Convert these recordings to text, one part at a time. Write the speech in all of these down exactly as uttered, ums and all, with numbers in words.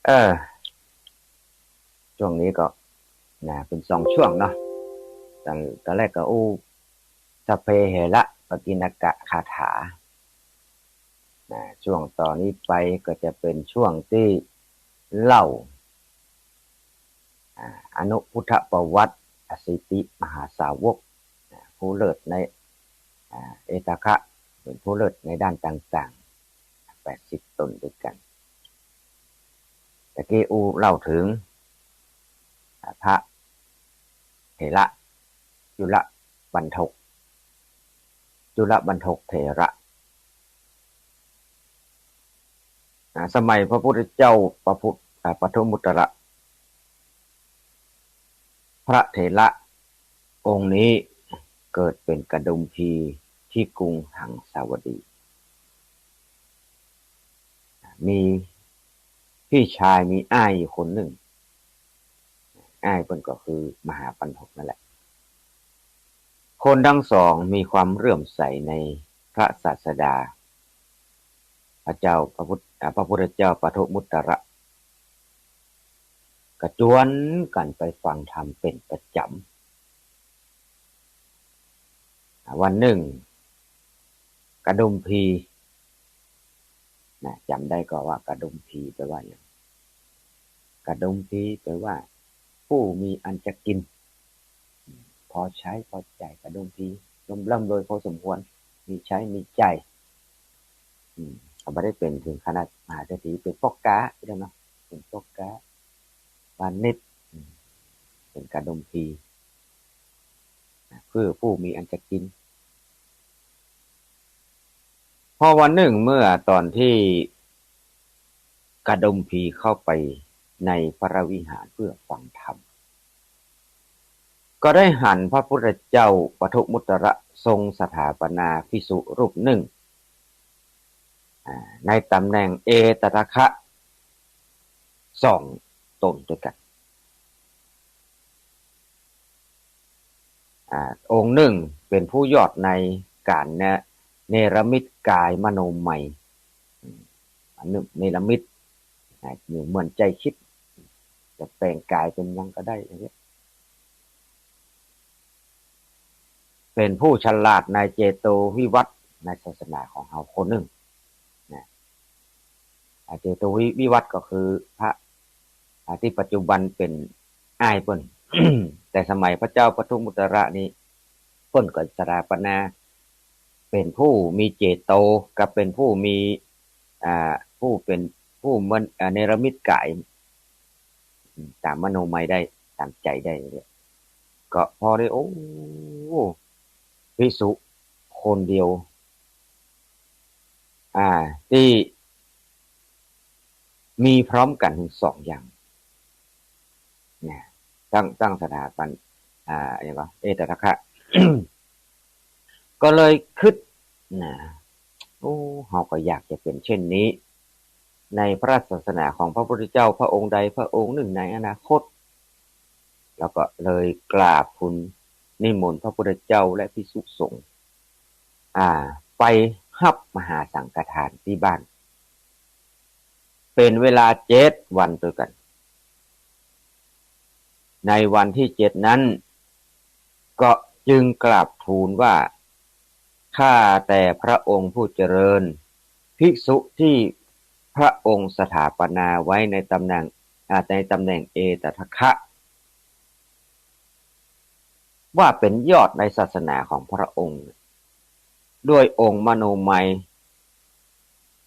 เออ ช่วงนี้ก็ นะ เป๋นสองช่วงเนาะ ต๋อน ต๋อนแรกก็อู้ สัพเพเหระปกิณณกะคาถา นะ ช่วงต่อนี้ไปก็จะเป๋นช่วงตี้เล่า อ่า อนุพุทธประวัติ อสิติมหาสาวก นะ ผู้เลิศใน อ่า เอตทัคคะ เป๋นผู้เลิศในด้านต่างๆ แปดสิบต๋นด้วยกั๋น ตะกี้อู้เล่าเถิง อ่า พระเถระ จุลบัณฑก จุลบัณฑกเถระ อ่า สมัยพระพุทธเจ้าปะพุทธ อ่า ปทุมมุตตระ พระเถระองค์นี้เกิดเป๋นกดุมพีตี้กรุงหังสาวดี มีปี้ชาย มีอ้ายอยู่คนนึ่ง อ้ายเปิ้นก็คือมหาบัณฑกนั่นแหละ คนตังสองมีความเลื่อมใสในพระศาสดา พระเจ้าพระพุทธ อ่า พระพุทธเจ้าปทุมมุตตระ ก็จวนกั๋นไปฟังธรรมเป๋นประจ๋ำ อ่า วันนึ่ง กดุมพี นะ จ๋ำได้ก่อว่ากดุมพีแปลว่าหยัง กดุมพีแปลว่า ผู้มีอันจะกิ๋น อืม พอใจ๊พอจ่าย กดุมพี ร่ำร่ำรวยพอสมควร มีใจ๊มีจ่าย อืม ก็บ่ได้เป๋นเถิงขนาดมหาเศรษฐี เป๋นป้อก๊าเนาะ เป๋นป้อก๊า พาณิชย์ อืม เป๋นกดุมพี นะ คือผู้มีอันจะกิ๋น พอวันนึ่งเมื่อต๋อนตี้กดุมพีเข้าไปในพระวิหารเพื่อฟังธรรม ก็ได้หันพระพุทธเจ้าปทุมมุตตระทรงสถาปนาภิกษุรูปนึ่ง อ่า ในต๋ำแหน่งเอตทัคคะ สองต๋นด้วยกั๋น อ่า องค์นึ่งเป๋นผู้ยอดในก๋านเน เนรมิตกายมโนมัย อืม อันนึ่งเนรมิต อ่า อยู่เหมือนใจ๋กึ๊ด จะแป๋งกายเป๋นหยังก็ได้อย่างเนี้ย เป๋นผู้ฉลาดในเจโตวิวัตรในศาสนาของเฮาคนนึ่ง นะ อ่า เจโตวิ วิวัตรก็คือพระ อ่า ตี้ปัจจุบันเป๋นอ้ายเปิ้น แต่สมัยพระเจ้าปทุมมุตตระนี้ เปิ้นก็สถาปนา เป๋นผู้มีเจโต กับเป๋นผู้มี อ่า ผู้เป๋น ผู้เหมือน อ่า เนรมิตก๋าย อืม ต๋ามมโนมัยได้ ต๋ามใจ๋ได้เนี่ย ก็พอได้ โอ้ ภิกษุคนเดียว อ่า ตี้มีพร้อมกั๋นเถิงสองอย่าง นะ ตั้ง ตั้งสถาปัน อ่า อะหยังวะ เอตทัคคะ ก็เลยกึ๊ด นะ โอ้ เฮาก็อยากจะเป๋นเช่นนี้ ในพระศาสนาของพระพุทธเจ้าพระองค์ใดพระองค์นึ่งในอนาคต แล้วก็เลยกราบทูลนิมนต์พระพุทธเจ้าและภิกษุสงฆ์ อ่า ไปฮับมหาสังฆทานตี้บ้าน เป๋นเวลาเจ็ดวันตวยกั๋น ในวันตี้เจ็ดนั้น ก็จึงกราบทูลว่า ข้าแต่พระองค์ผู้เจริญ ภิกษุตี้พระองค์สถาปนาไว้ในต๋ำแหน่ง อ่า ในต๋ำแหน่งเอตทัคคะ ว่าเป๋นยอดในศาสนาของพระองค์ ด้วยองค์มโนมัย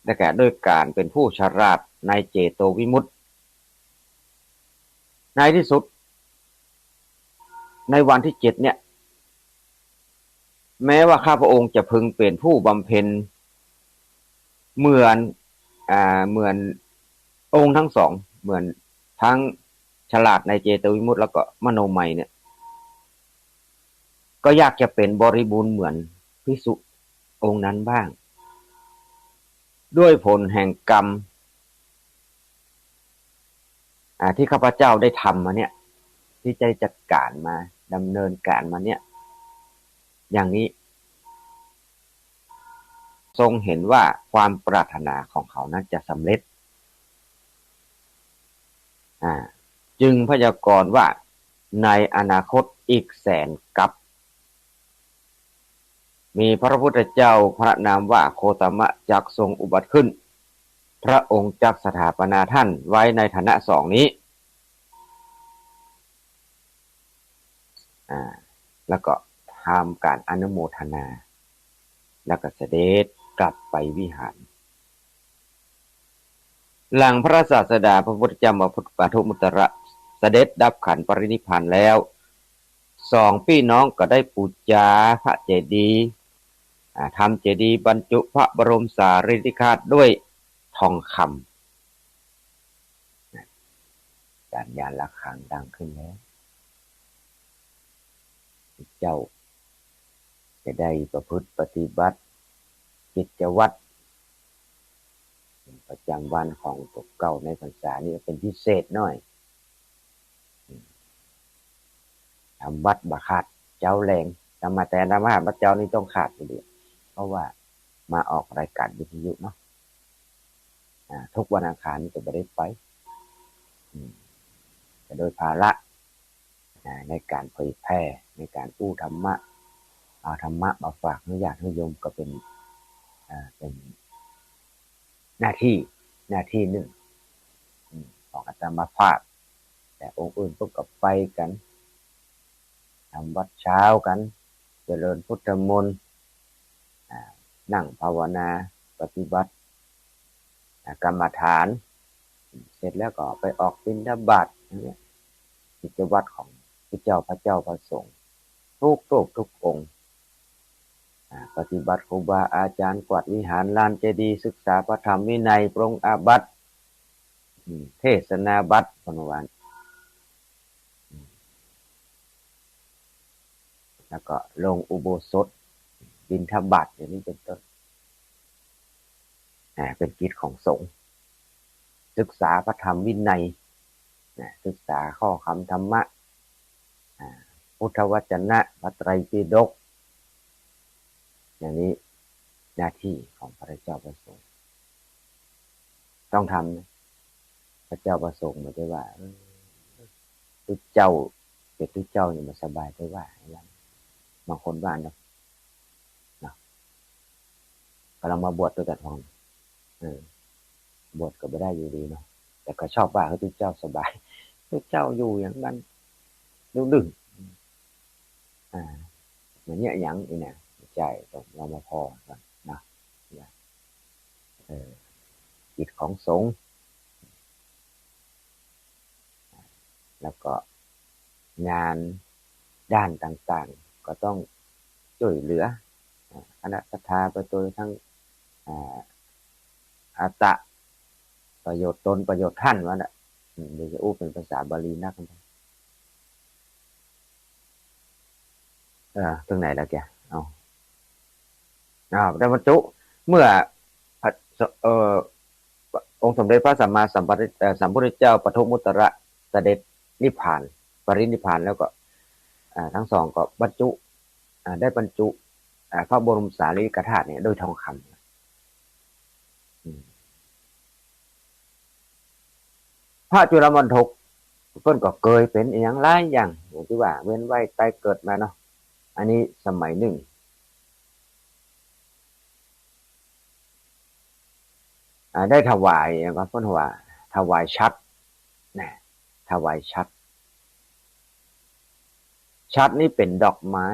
ได้แก่ด้วยก๋านเป๋นผู้ฉลาดในเจโตวิมุตติ ในตี้สุด ในวันตี้เจ็ดเนี่ย แม้ว่าข้าพระองค์จะพึงเป๋นผู้บำเพ็ญเหมือน อ่า เหมือนองค์ตังสอง เหมือนตังฉลาดในเจโตวิมุตติแล้วก็มโนมัยเนี่ย ก็อยากจะเป๋นบริบูรณ์เหมือนภิกษุองค์นั้นบ้าง ด้วยผลแห่งกรรม อ่า ตี้ข้าพเจ้าได้ทำมาเนี่ย ตี้ได้จัดก๋านมา ดำเนินก๋านมาเนี่ย อย่างนี้ ทรงเห็นว่าความปรารถนาของเขานั้นจะสำเร็จ อ่า จึงพยากรณ์ว่าในอนาคตอีกแสนกัป มีพระพุทธเจ้าพระนามว่าโคตมะจักทรงอุบัติขึ้น พระองค์จักสถาปนาท่านไว้ในฐานะสองนี้ อ่า แล้วก็ทำการอนุโมทนา แล้วก็เสด็จกลับไปวิหาร หลังพระศาสดาพระพุทธเจ้าปทุมมุตตระเสด็จดับขันธ์ปรินิพพานแล้ว สองปี้น้องก็ได้ปู๋จาพระเจดีย์ อ่า ทำเจดีย์บรรจุพระบรมสารีริกธาตุด้วยทองคำ สัญญาณระฆังดังขึ้นแล้ว เจ้าจะได้ประพฤติปฏิบัติกิจวัตรประจำวันของพวกเก่าในพรรษานี้เป็นพิเศษหน้อย ทำวัตรบ่ขาดเจ๊าแลง ทำมาแต่ทำมาบัดเจ๊านี่ต้องขาดอยู่ดี เพราะว่ามาออกรายการวิทยุเนาะ อ่า ทุกวันอังคารนี่จะบ่ได้ไป อืม แต่โดยภาระ อ่า ในการเผยแผ่ ในการอู้ธรรมะ เอาธรรมะมาฝากหื้อญาติหื้อโยมก็เป็น อ่า เป็นหน้าที่ หน้าที่หนึ่ง อืม ของอาตมาภาพ แต่องค์อื่นเปิ้นก็ไปกั๋น ทำวัตรเจ๊ากั๋น เจริญพุทธมนต์ อ่า นั่งภาวนาปฏิบัติ อ่า กรรมฐาน เสร็จแล้วก็ไปออกบิณฑบาต อย่างเนี้ย กิจวัตรของพระเจ้า พระเจ้าพระสงฆ์ ทุกรูปทุกองค์ อ่า ปฏิบัติครูบาอาจารย์ กวาดวิหารลานเจดีย์ ศึกษาพระธรรมวินัย ปรงอาบัติ อืม เทศนาบัตร เปิ้นว่า อืม แล้วก็ลงอุโบสถ บิณฑบาต อย่างนี้เป็นต้น อ่า เป็นกิจของสงฆ์ ศึกษาพระธรรมวินัย นะ ศึกษาข้อคำธรรมะ อ่า พุทธวจนะ พระไตรปิฎก อย่างนี้หน้าที่ของพระเจ้าพระสงฆ์ ต้องทำนะ พระเจ้าพระสงฆ์บ่ได้ว่า เออ ตุ๊เจ้า เป๋นตุ๊เจ้านี่มันสบายไปว่า บางคนว่าเนาะ เนาะ กำลังมาบวชด้วยกั๋นพร้อม เออ บวชก็บ่ได้อยู่ดีเนาะ แต่ก็ชอบว่า เฮ้ย ตุ๊เจ้าสบาย ตุ๊เจ้าอยู่อย่างนั้น ดื้อๆ อ่า มันเนี่ยอย่างนี้นะ ใจ้ ต้องลองมาผ่อก่อนนะ เออ กิจของสงฆ์ แล้วก็งานด้านต่างๆ ก็ต้องจ้วยเหลือ อ่า คณะศรัทธาไปโดยทั้ง อ่า อัตตะ ประโยชน์ตนประโยชน์ท่านว่าน่ะ อืม เดี๋ยวจะอู้เป๋นภาษาบาลีนัก เออ เถิงไหนแล้วแก เอา อ่า ได้บรรจุ เมื่อพระ เอ่อ องค์สมเด็จพระสัมมาสัมพุทธ เอ่อ สัมพุทธเจ้าปทุมมุตตระเสด็จนิพพาน ปรินิพพานแล้วก็ อ่า ทั้งสองก็บรรจุ อ่า ได้บรรจุ อ่า พระบรมสารีริกธาตุเนี่ยด้วยทองคำ อืม พระจุลมณฑกเปิ้นก็เกยเป๋นอะหยังหลายอย่าง อย่างตี้ว่าเวียนว่ายตายเกิดมาเนาะ อันนี้สมัยนึ่ง อ่า ได้ถวาย อย่างว่าเปิ้นว่าถวายฉัตรนะ ถวายฉัตร ฉัตรนี่เป๋นดอกไม้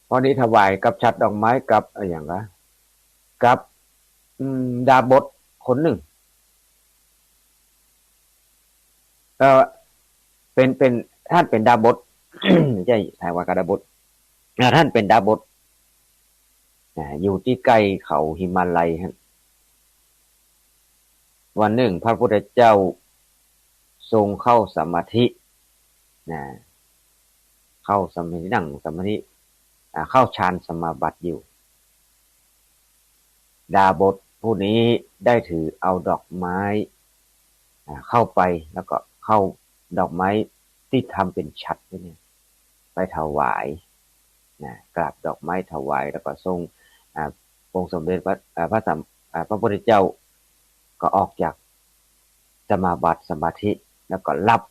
พอดีถวายกับฉัตรดอกไม้กับอะหยังวะ กับ อืม ดาบสคนนึ่ง เอ่อ เป๋น เป๋น ต้านเป๋นดาบส บ่ใจ้ ถวายกับดาบส อ่า ต้านเป๋นดาบส อ่า อยู่ตี้ใก้เขาหิมาลัยหั้น วันนึ่งพระพุทธเจ้าทรงเข้าสมาธิ นะ เข้าสมาธิ นั่งสมาธิ อ่า เข้าฌานสมาบัติอยู่ ดาบสผู้นี้ได้ถือเอาดอกไม้ อ่า เข้าไป แล้วก็เข้าดอกไม้ตี้ทำเป๋นฉัตรนี่เนี่ย ไปถวาย นะ กราบดอกไม้ถวาย แล้วก็ทรง อ่า องค์สมเด็จพระ อ่า พระสัม อ่า พระพุทธเจ้าก็ออกจากสมาบัติสมาธิ แล้วก็หลับ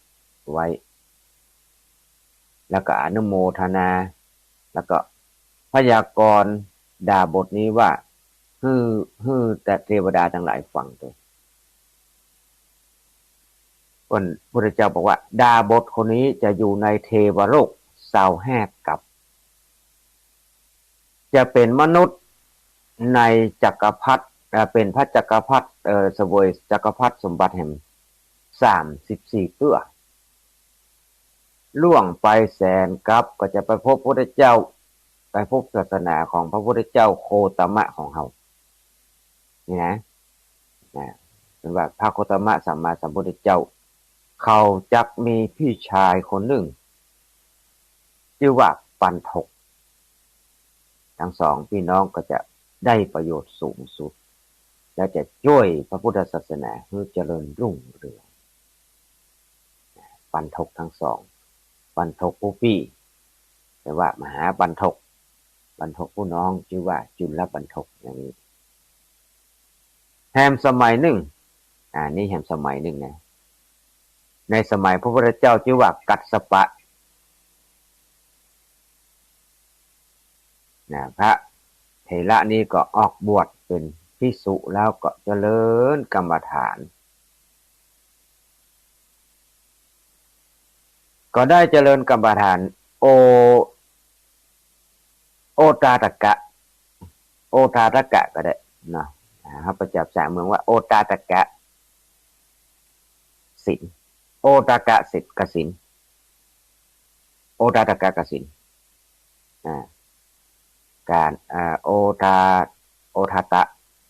ไว้ แล้วก็อนุโมทนา แล้วก็พยากรณ์ดาบทนี้ว่า หื้อ หื้อแต่เทวดาตังหลายฟังเต๊อะ พระพุทธเจ้าบอกว่า ดาบทคนนี้จะอยู่ในเทวโลกซาวห้ากัป จะเป๋นมนุษย์ในจักรพรรดิ เอ่อ เป๋นพระจักรพรรดิ เอ่อ เสวยจักรพรรดิสมบัติแหมสามสิบสี่เตื้อ ล่วงไปแสนกัปก็จะไปพบพระพุทธเจ้า ไปพบศาสนาของพระพุทธเจ้าโคตมะของเฮา นี่นะ นะ เปิ้นว่าพระโคตมะสัมมาสัมพุทธเจ้า เขาจักมีพี่ชายคนนึ่ง จื้อว่าปัณฑก ตังสองปี้น้องก็จะได้ประโยชน์สูงสุด และจะจ้วยพระพุทธศาสนาหื้อเจริญรุ่งเรือง ปัณฑกตังสอง ปัณฑกผู้ปี้ เปิ้นว่ามหาปัณฑก ปัณฑกผู้น้องจื้อว่าจุลปัณฑก อย่างนี้ แหมสมัยนึ่ง อ่า นี่แหมสมัยนึ่งนะ ในสมัยพระพุทธเจ้าจื้อว่ากัสสปะ นะ พระเถระนี้ก็ออกบวชเป๋นภิกษุแล้วก็เจริญกรรมฐาน ก็ได้เจริญกรรมฐาน โอ โอตาตกะ โอตาตกะก็ได้เนาะ อ่า เฮาไปจับสามเมืองว่า โอตาตกะศีล โอตาตกะศีล กสิณ โอตาตกะกสิณ อ่า การ อ่า โอทา โอทาตะ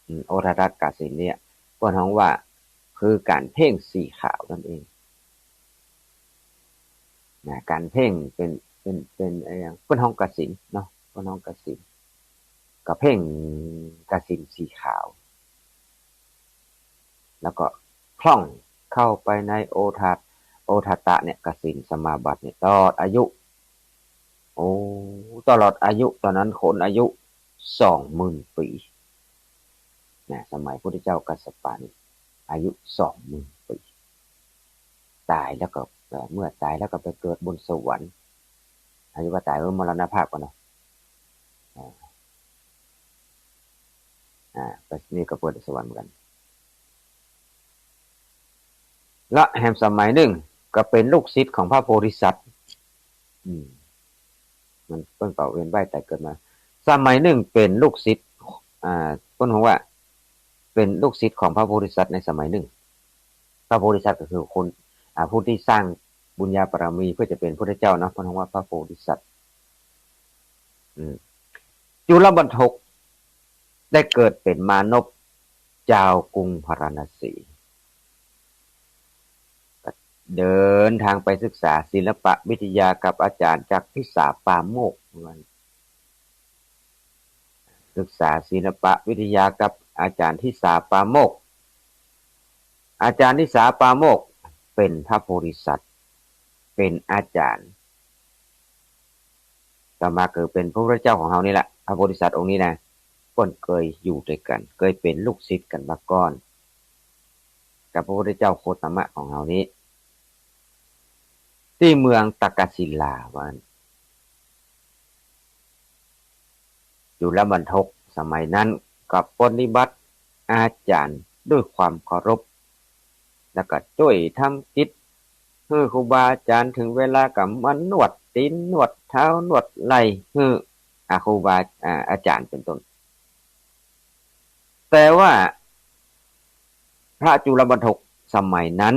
อืม โอทาตะกสิณเนี่ย เปิ้นฮ้องว่า คือก๋านเพ่งสีขาวนั่นเอง นะ ก๋านเพ่งเป๋น เป๋น เป๋นอะหยัง เปิ้นฮ้องกสิณเนาะ เปิ้นฮ้องกสิณ ก็เพ่งกสิณสีขาว แล้วก็คล่องเข้าไปในโอทา โอทาตะเนี่ย กสิณสมาบัติเนี่ย ตลอดอายุ โอ้ ตลอดอายุ ตอนนั้นคนอายุสองหมื่นปี๋ นะ สมัยพุทธเจ้ากัสสปะนี่ อายุสองหมื่นปี๋ ต๋ายแล้วก็ เอ่อ เมื่อต๋ายแล้วก็ไปเกิดบนสวรรค์ อายุว่าต๋าย เออ มรณภาพก่อนเนาะ อ่า อ่า ก็นี่ก็เปิ้นสวรรค์เหมือนกั๋น และแหมสมัยนึ่งก็เป๋นลูกศิษย์ของพระโพธิสัตว์ อืม มันเปิ้นก็เวียนว่ายต๋ายเกิดมา สมัยนึ่งเป๋นลูกศิษย์ อ่า เปิ้นฮ้องว่าเป๋นลูกศิษย์ของพระโพธิสัตว์ในสมัยนึ่ง พระโพธิสัตว์ก็คือคน อ่า ผู้ตี้สร้างบุญญาบารมีเพื่อจะเป๋นพุทธเจ้าเนาะ เปิ้นฮ้องว่าพระโพธิสัตว์ อืม จุลปัณฑกได้เกิดเป๋นมานพจาวกรุงพาราณสี ก็เดินทางไปศึกษาศิลปวิทยากับอาจ๋ารย์จากทิสาปาโมกข์ ศึกษาศิลปวิทยากับอาจ๋ารย์ทิสาปาโมกข์ อาจ๋ารย์ทิสาปาโมกข์เป๋นพระโพธิสัตว์ เป๋นอาจ๋ารย์ ต่อมาก็เป๋นพระพุทธเจ้าของเฮานี่แหละ พระโพธิสัตว์องค์นี้นะ เปิ้นเกยอยู่ตวยกั๋น เกยเป๋นลูกศิษย์กั๋นมาก่อน กับพระพุทธเจ้าโคตมะของเฮานี้ ตี้เมืองตักกศิลาว่าอั้น จุลปัณฑกสมัยนั้นก็ปฏิบัติอาจ๋ารย์ด้วยความเคารพ แล้วก็จ้วยทำกิจหื้อครูบาอาจ๋ารย์ เถิงเวลาก็มานวดตี๋นนวดเท้านวดไหล่หื้อ อ่า ครูบา อ่า อาจ๋ารย์เป๋นต้น แต่ว่าพระจุลปัณฑกสมัยนั้น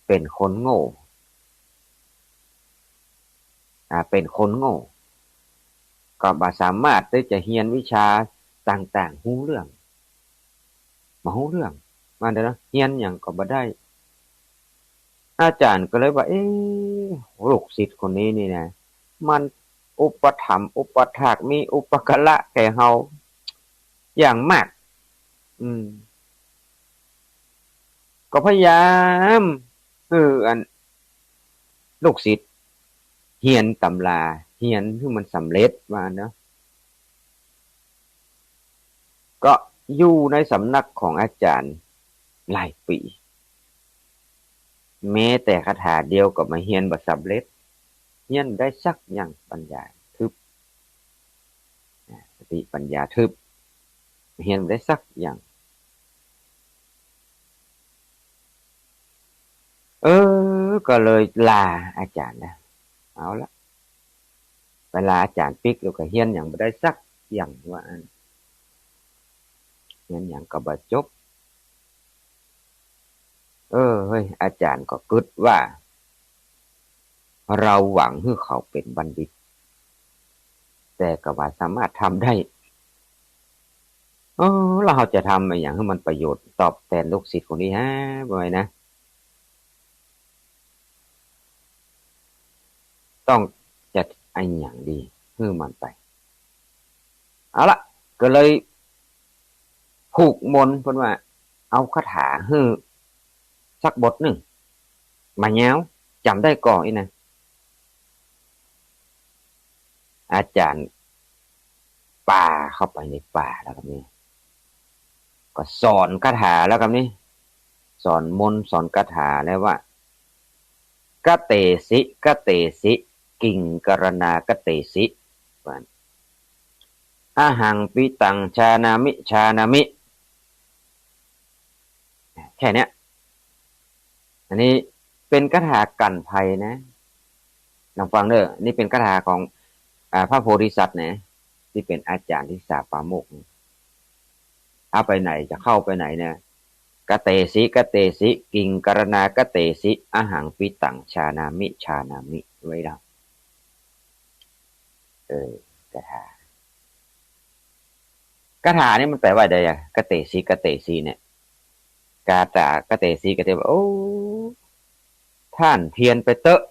เป๋นคนโง่ อ่า เป๋นคนโง่ ก็บ่สามารถตี้จะเฮียนวิชาต่างๆ ฮู้เรื่อง บ่ฮู้เรื่อง ว่าเด้อเนาะ เฮียนหยังก็บ่ได้ อาจ๋ารย์ก็เลยว่า เอ๊ะ ลูกศิษย์คนนี้นี่นะ มันอุปถัมภ์อุปถาก มีอุปการะแก่เฮาอย่างมาก อืม ก็พยายามหื้ออันลูกศิษย์เฮียนตำรา เฮียนหื้อมันสำเร็จ ว่าอั้นเนาะ ก็อยู่ในสำนักของอาจารย์หลายปี๋ แม้แต่คาถาเดียวก็บ่เฮียนบ่สำเร็จ เฮียนบ่ได้สักอย่าง ปัญญาทึบ สติปัญญาทึบ เฮียนบ่ได้สักอย่าง เออ ก็เลยลาอาจารย์นะ เอาละ ไปลาอาจารย์ปิ๊กแล้วก็เฮียนหยังบ่ได้สักอย่าง ว่าอั้น เฮียนหยังก็บ่จบ เออ เฮ้ย อาจารย์ก็กึ๊ดว่า เราหวังหื้อเขาเป๋นบัณฑิต แต่ก็บ่สามารถทำได้ เออ แล้วเฮาจะทำอะหยังหื้อมันประโยชน์ตอบแตนลูกศิษย์คนนี้ฮะ บ่าไงนะ ต้องจะอะหยังดีหื้อมันไป เอาละ ก็เลยผูกมนต์ เปิ้นว่า เอาคาถาหื้อสักบทนึ่ง บ่ยาว จ๋ำได้ก่ออี้นะ อาจารย์ปาเข้าไปในป่าแล้วครับนี่ ก็สอนคาถาแล้วครับนี่ สอนมนต์สอนคาถาแล้วว่า กะเตสิ กะเตสิ กิงกะรณากะเตสิ ว่า อะหังปิตัง ชานามิ ชานามิ แค่เนี้ย อันนี้เป๋นคาถากั๋นภัยนะ ลองฟังเน่อ อันนี้เป๋นคาถาของ อ่า พระโพธิสัตว์นะ ตี้เป๋นอาจ๋ารย์ทิสาปาโมกข์ เอาไปไหน จะเข้าไปไหนเนี่ย กะเตสิ กะเตสิ กิงกะรณากะเตสิ อะหังปิตัง ชานามิ ชานามิ ไว้แล้ว เออ คาถา คาถานี่มันแปลว่าใดอะ กะเตสิ กะเตสิเนี่ย คาถา กะเตสิ ก็แปลว่า โอ้ ท่านเพียรไปเต๊อะ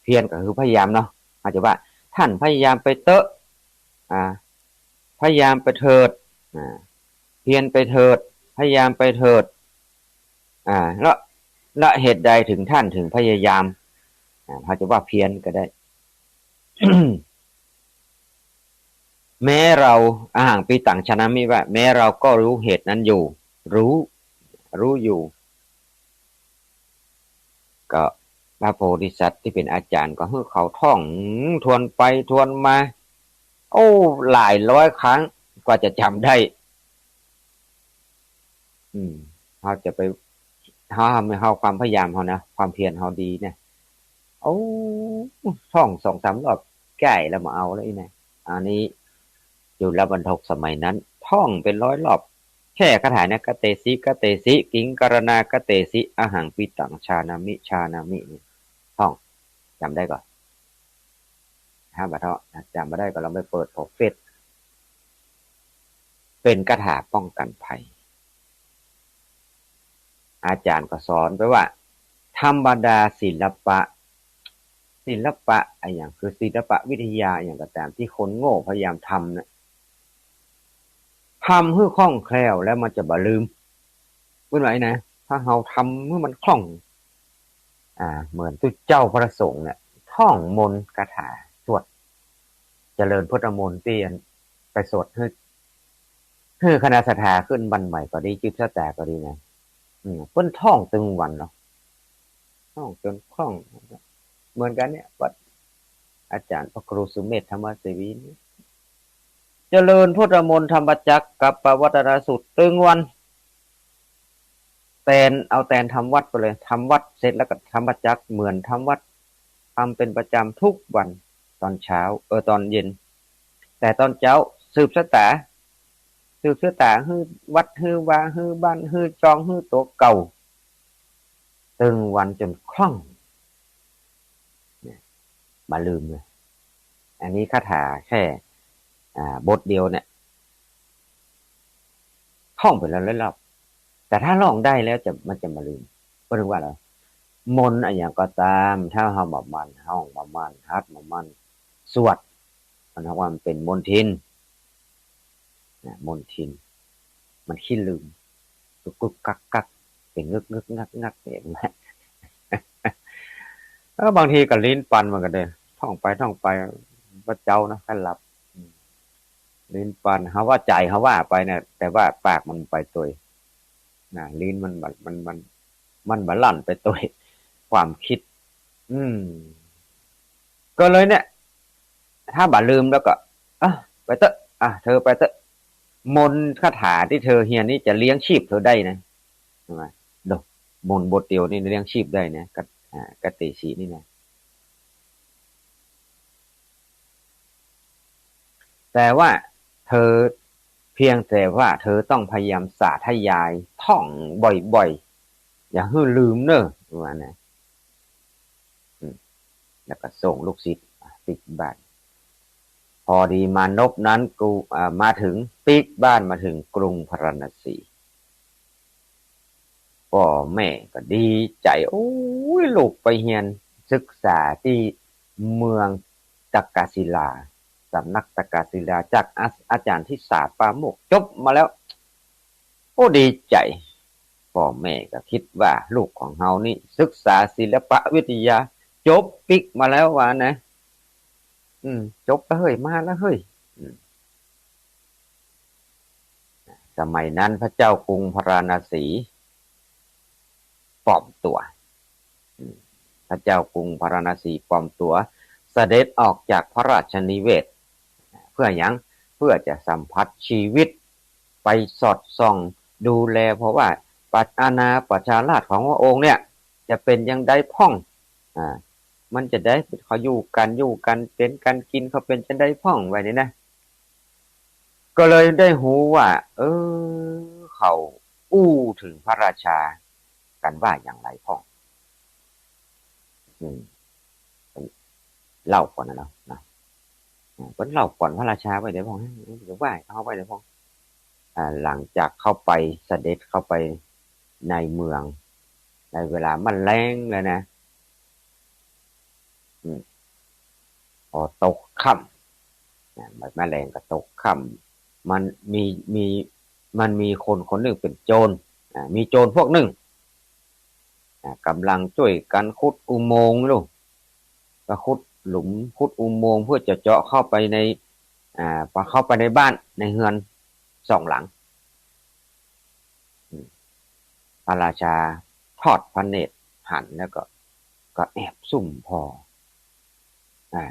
เพียรก็คือพยายามเนาะ อาจจะว่า ท่านพยายามไปเต๊อะ อ่า พยายามไปเถิด อ่า เพียรไปเถิด พยายามไปเถิด อ่า แล้ว และเหตุใดถึงท่านถึงพยายาม อ่า อาจจะว่าเพียรก็ได้ แม้เรา อะหังปิตัง ชานามิ ว่า แม้เราก็รู้เหตุนั้นอยู่ รู้ รู้อยู่ ก็พระโพธิสัตว์ตี้เป๋นอาจ๋ารย์ก็หื้อเขาท่องทวนไปทวนมา โอ้ หลายร้อยครั้งกว่าจะจ๋ำได้ อืม เฮาจะไป เฮา เฮาความพยายามเฮานะ ความเพียรเฮาดีเนี่ย โอ้ ท่องสองสามรอบ แก้แล้วบ่เอาแล้วอี้นะ อันนี้จุลปัณฑกสมัยนั้น ท่องเป๋นร้อยรอบ แค่คาถาเนี่ย กะเตสิ กะเตสิ กิงกะรณากะเตสิ อะหังปิตัง ชานามิ ชานามิ นี่ ท่อง จ๋ำได้ก่อ ถ้าบ่าเถาะ จ๋ำบ่ได้ก็ลองไปเปิดเป๋าเฟซ เป๋นคาถาป้องกั๋นภัย อาจ๋ารย์ก็สอนไปว่า ธรรมดาศิลปะ ศิลปะอะหยัง คือศิลปะวิทยาอะหยังก็ต๋าม ตี้คนโง่พยายามทำเนี่ย ทำหื้อคล่องแคล่วแล้วมันจะบ่ลืม เปิ้นว่าอี้นะ ถ้าเฮาทำหื้อมันคล่อง อ่า เหมือนตุ๊เจ้าพระสงฆ์เนี่ย ท่องมนต์คาถาสวด เจริญพุทธมนต์ตี้อันไปสวดหื้อ หื้อคณะศรัทธาขึ้นบ้านใหม่ก็ดี สืบสะต๋าก็ดีนะ อืม เปิ้นท่องตึงวันเนาะ ท่องจ๋นคล่อง เหมือนกั๋นเนี่ย วัดอาจ๋ารย์พระครูสุเมธธรรมเสวีนี่ เจริญพุทธมนต์ธรรมจักรกัปปวัตตนสูตรตึงวัน แตน เอาแตนทำวัตรไปเลย ทำวัตรเสร็จแล้วก็ธรรมจักร เหมือนทำวัตร ทำเป๋นประจ๋ำทุกวัน ต๋อนเช้า เออ ต๋อนเย็น แต่ต๋อนเจ๊า สืบสะต๋า สืบสะต๋า หื้อวัด หื้อวา หื้อบ้าน หื้อจอง หื้อตั๋วเก่า ตึงวันจ๋นคล่อง เนี่ย บ่ลืมเลย อันนี้คาถาแค่ อ่า บทเดียวเนี่ย ท่องไปแล้วหลายรอบ แต่ถ้าร้องได้แล้วจะ มันจะบ่ลืม เปิ้นว่าอะไร มนต์อะหยังก็ต๋าม ถ้าเฮาบ่หมั่นฮ้อง บ่หมั่นหัด บ่หมั่นสวด มันเฮาว่ามันเป๋นมลทิน นะ มลทิน มันขี้ลืม กึกกึกกักกัก เป๋นงึกงึกงักงัก เห็นไหม เออ บางทีก็ลิ้นปันเหมือนกั๋นเด้อ ท่องไปท่องไป บ่เจ๊านะ ใค่หลับ อืม ลิ้นปาน เฮาว่าใจ๋เฮาว่าไปนะ แต่ว่าปากมันไปตวย นะ ลิ้นมันบ่ มัน มัน มันบ่ลั่นไปตวยความกึ๊ด อืม ก็เลยเนี่ย ถ้าบ่ลืมแล้วก็ อ่ะ ไปเต๊อะ อ่ะ เธอไปเต๊อะ มนต์คาถาตี้เธอเฮียนนี่จะเลี้ยงชีพเธอได้นะ ใช่ไหม โด มนต์บทเดียวนี่เลี้ยงชีพได้นะ กะ อ่า กะเตสินี่นะ แต่ว่าเธอ เพียงแต่ว่าเธอต้องพยายามสาธยายท่องบ่อยๆ อย่าหื้อลืมเน่อ ว่านะ อืม แล้วก็ส่งลูกศิษย์ปิ๊กบ้าน พอดีมานพนั้นกู อ่า มาเถิงปิ๊กบ้านมาเถิงกรุงพาราณสี ป้อแม่ก็ดีใจ๋ โอ๊ย ลูกไปเฮียนศึกษาตี้เมืองตะกศิลา สำนักตะกศิลา จากอา อาจ๋ารย์ทิสาปราโมกข์ จบมาแล้ว โอ้ ดีใจ๋ ป้อแม่ก็กึ๊ดว่าลูกของเฮานี่ศึกษาศิลปวิทยา จบปิ๊กมาแล้วว่านะ อืม จบแล้วเฮ้ย มาแล้วเฮ้ย อืม สมัยนั้นพระเจ้ากรุงพาราณสีปลอมตั๋ว อืม พระเจ้ากรุงพาราณสีปลอมตั๋ว เสด็จออกจากพระราชนิเวศน์ เพื่อหยัง เพื่อจะสัมผัสชีวิต ไปสอดส่องดูแล เพราะว่าประ อาณาประชาราษฎร์ของพระองค์เนี่ย จะเป๋นจั่งใดพ่อง อ่า มันจะได้ เขาอยู่กั๋น อยู่กั๋นเป๋นกั๋นกิ๋น เขาเป๋นจั่งใดพ่อง ว่านี่นะ ก็เลยได้ฮู้ว่า เออ เขาอู้เถิงพระราชากั๋นว่าอย่างไรพ่อง อืม เล่าก่อนนะเนาะ นะ อืม เปิ้นเล่าก่อนพระราชาไว้เด้อพ่อง จะว่าเขาไว้เด้อพ่อง อ่า หลังจากเข้าไป เสด็จเข้าไปในเมือง ในเวลามันแลงแล้วนะ อืม พอตกค่ำ นะ มันมาแลงก็ตกค่ำ มันมี มี มันมีคนคนนึ่งเป๋นโจร อ่า มีโจรพวกนึ่ง อ่า ก่ำลังจ้วยกั๋นขุดอุโมงค์อยู่ ก็ขุดหลุม ขุดอุโมงค์เพื่อจะเจาะเข้าไปใน อ่า เข้าไปในบ้านในเฮือนสองหลัง อืม พระราชาทอดพระเนตรหันแล้วก็ ก็แอบซุ่มผ่อ อ่า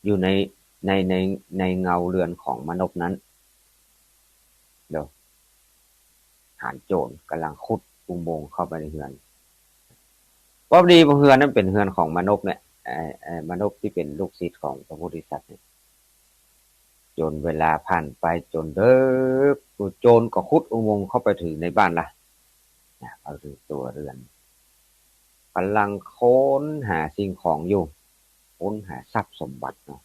อยู่ใน ใน ใน ในเงาเรือนของมานพนั้น เดี๋ยว หันโจรก่ำลังขุดอุโมงค์เข้าไปในเฮือน พอดีเฮือนนั้นเป๋นเฮือนของมานพเนี่ย ไอ้ ไอ้มานพตี้เป๋นลูกศิษย์ของพระโพธิสัตว์เนี่ย จนเวลาผ่านไปจนดึก โจรก็ขุดอุโมงค์เข้าไปเถิงในบ้านละ นะ เข้าเถิงตั๋วเฮือน ก่ำลังค้นหาสิ่งของอยู่ ค้นหาทรัพย์สมบัติเนาะ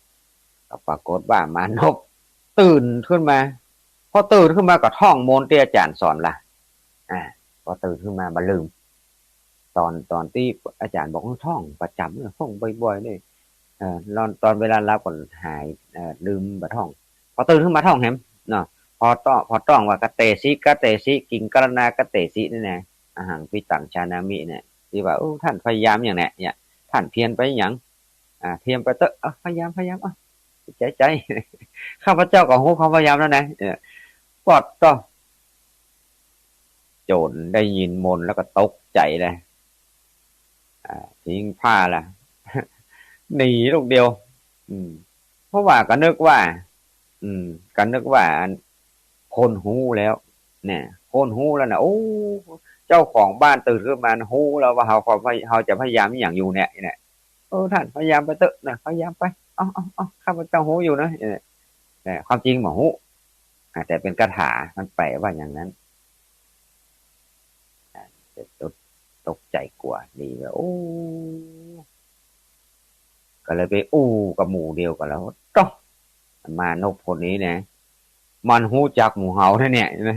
ก็ปรากฏว่ามานพตื่นขึ้นมา พอตื่นขึ้นมาก็ท่องมนต์ตี้อาจ๋ารย์สอนละ อ่า พอตื่นขึ้นมาบ่ลืม ตอน ตอนตี้อาจ๋ารย์บอกให้ท่องประจ๋ำเนี่ย ท่องบ่อยๆ เนี่ย เอ่อ ตอน ตอนเวลาหลับก็หาย เอ่อ ลืมบ่ท่อง พอตื่นขึ้นมาท่องแหมเนาะ พอต้อง พอต้องว่ากะเตสิ กะเตสิ กิงกะระณากะเตสิ นี่นะ อะหังปิตังชานามิเนี่ย ตี้ว่า โอ้ ต้านพยายามหยังเนี่ย เนี่ย ต้านเพียรไปหยัง อ่า เพียรไปเต๊อะ อ่ะ พยายาม พยายาม อ่ะ ใจ๋ ใจ๋ ข้าพเจ้าก็ฮู้ความพยายามแล้วนะ เออ ปอดเต๊อะ โจรได้ยินมนต์แล้วก็ตกใจ๋เลย อ่า ทิ้งผ้าละ หนีลูกเดียว อืม เพราะว่าก็นึกว่า อืม ก็นึกว่าอัน คนฮู้แล้ว เนี่ย คนฮู้แล้วนะ โอ้ เจ้าของบ้านตื่นขึ้นมาฮู้แล้วว่าเฮา เฮาจะพยายามอะหยังอยู่เนี่ย เนี่ย เออ ต้านพยายามไปเต๊อะนะ พยายามไป เอา เอา เอา ข้าพเจ้าฮู้อยู่นะ เนี่ย แต่ความจริงบ่ฮู้ อ่า แต่เป๋นคาถา มันแปลว่าอย่างนั้น อ่า ตก ตกใจ๋กั๋ว ดีว่า โอ้ ก็เลยไปอู้กับหมู่เดียวกั๋นแล้ว โต๊ะ มานพคนนี้นะ มันฮู้จักหมู่เฮาแท้เนี่ย ใช่ไหม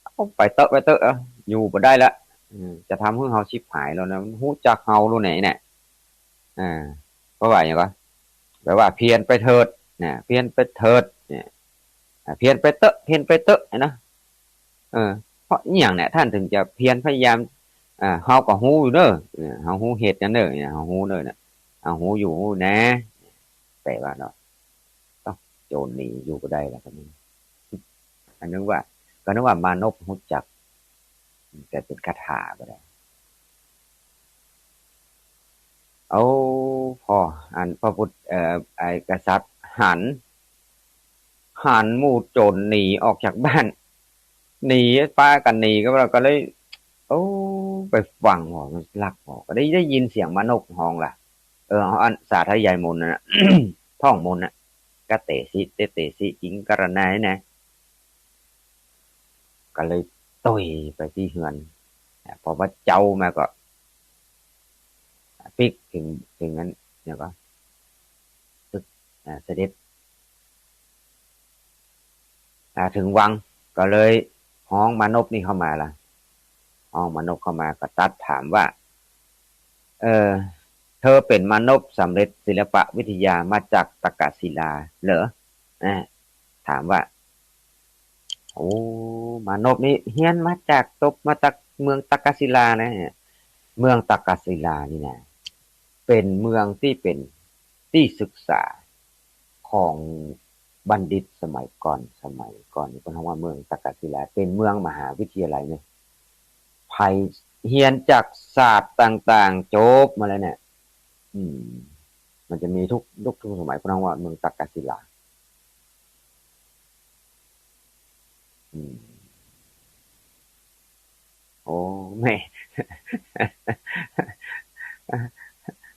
เอาไปเต๊อะ ไปเต๊อะ เอ้า อยู่บ่ได้ละ อืม จะทำหื้อเฮาฉิบหายแล้วนะ มันฮู้จักเฮาแล้วเนี่ย เนี่ย อ่า เพราะว่าหยังก็ แปลว่าเพียรไปเถิด นะ เพียรไปเถิด เนี่ย อ่า เพียรไปเต๊อะ เพียรไปเต๊อะ นะ เออ เพราะอะหยังเนี่ย ต้านถึงจะเพียรพยายาม อ่า เฮาก็ฮู้อยู่เน่อ เออ เฮาฮู้เหตุนั้นเน่อ เนี่ย เฮาฮู้เน่อ เนี่ย เฮาฮู้อยู่ ฮู้นะ แปลว่าเนาะ เอ้า โจ๋รหนีอยู่บ่ได้แล้ว ก็นึก ก็นึกว่า ก็นึกว่ามานพฮู้จัก แต่เป๋นคาถาบ่ได้ โอ้ พออันพระพุทธ เอ่อ ไอ้กษัตริย์หัน หันหมู่โจ๋รหนีออกจากบ้าน หนี ปากั๋นหนี ก็ ก็เลย โอ้ ไปฟังว่ามันลัก ก็ได้ ได้ยินเสียงมานพฮ้องละ เออ อันสาธยายมนต์น่ะ ท่องมนต์น่ะ กะเตสิ เตเตสิ กิงกะระนา นี่นะ ก็เลยตุ๊ยไปตี้เฮือน อ่ะ พอว่าเจ๊ามาก็ ปิ๊กเถิง เถิงอัน เนี่ยก็ ตึก อ่า เสด็จ อ่า เถิงวัง ก็เลยฮ้องมานพนี่เข้ามาละ ฮ้องมานพเข้ามาก็ตรัสถามว่า เออ เธอเป๋นมานพสำเร็จศิลปะวิทยามาจากตักกศิลาเหรอ อ่า ถามว่า โอ้ มานพนี่เฮียนมาจาก จบมาจากเมืองตักกศิลานะ เมืองตักกศิลานี่นะ เป๋นเมืองตี้เป๋นตี้ศึกษาของบัณฑิตสมัยก่อน สมัยก่อนนี่เปิ้นฮ้องว่าเมืองตักกศิลา เป๋นเมืองมหาวิทยาลัยเนี่ย ใผเฮียนจากศาสตร์ต่างๆ จบมาแล้วเนี่ย อืม มันจะมีทุกยุคทุกสมัย เปิ้นฮ้องว่าเมืองตักกศิลา อืม โอ้ แม่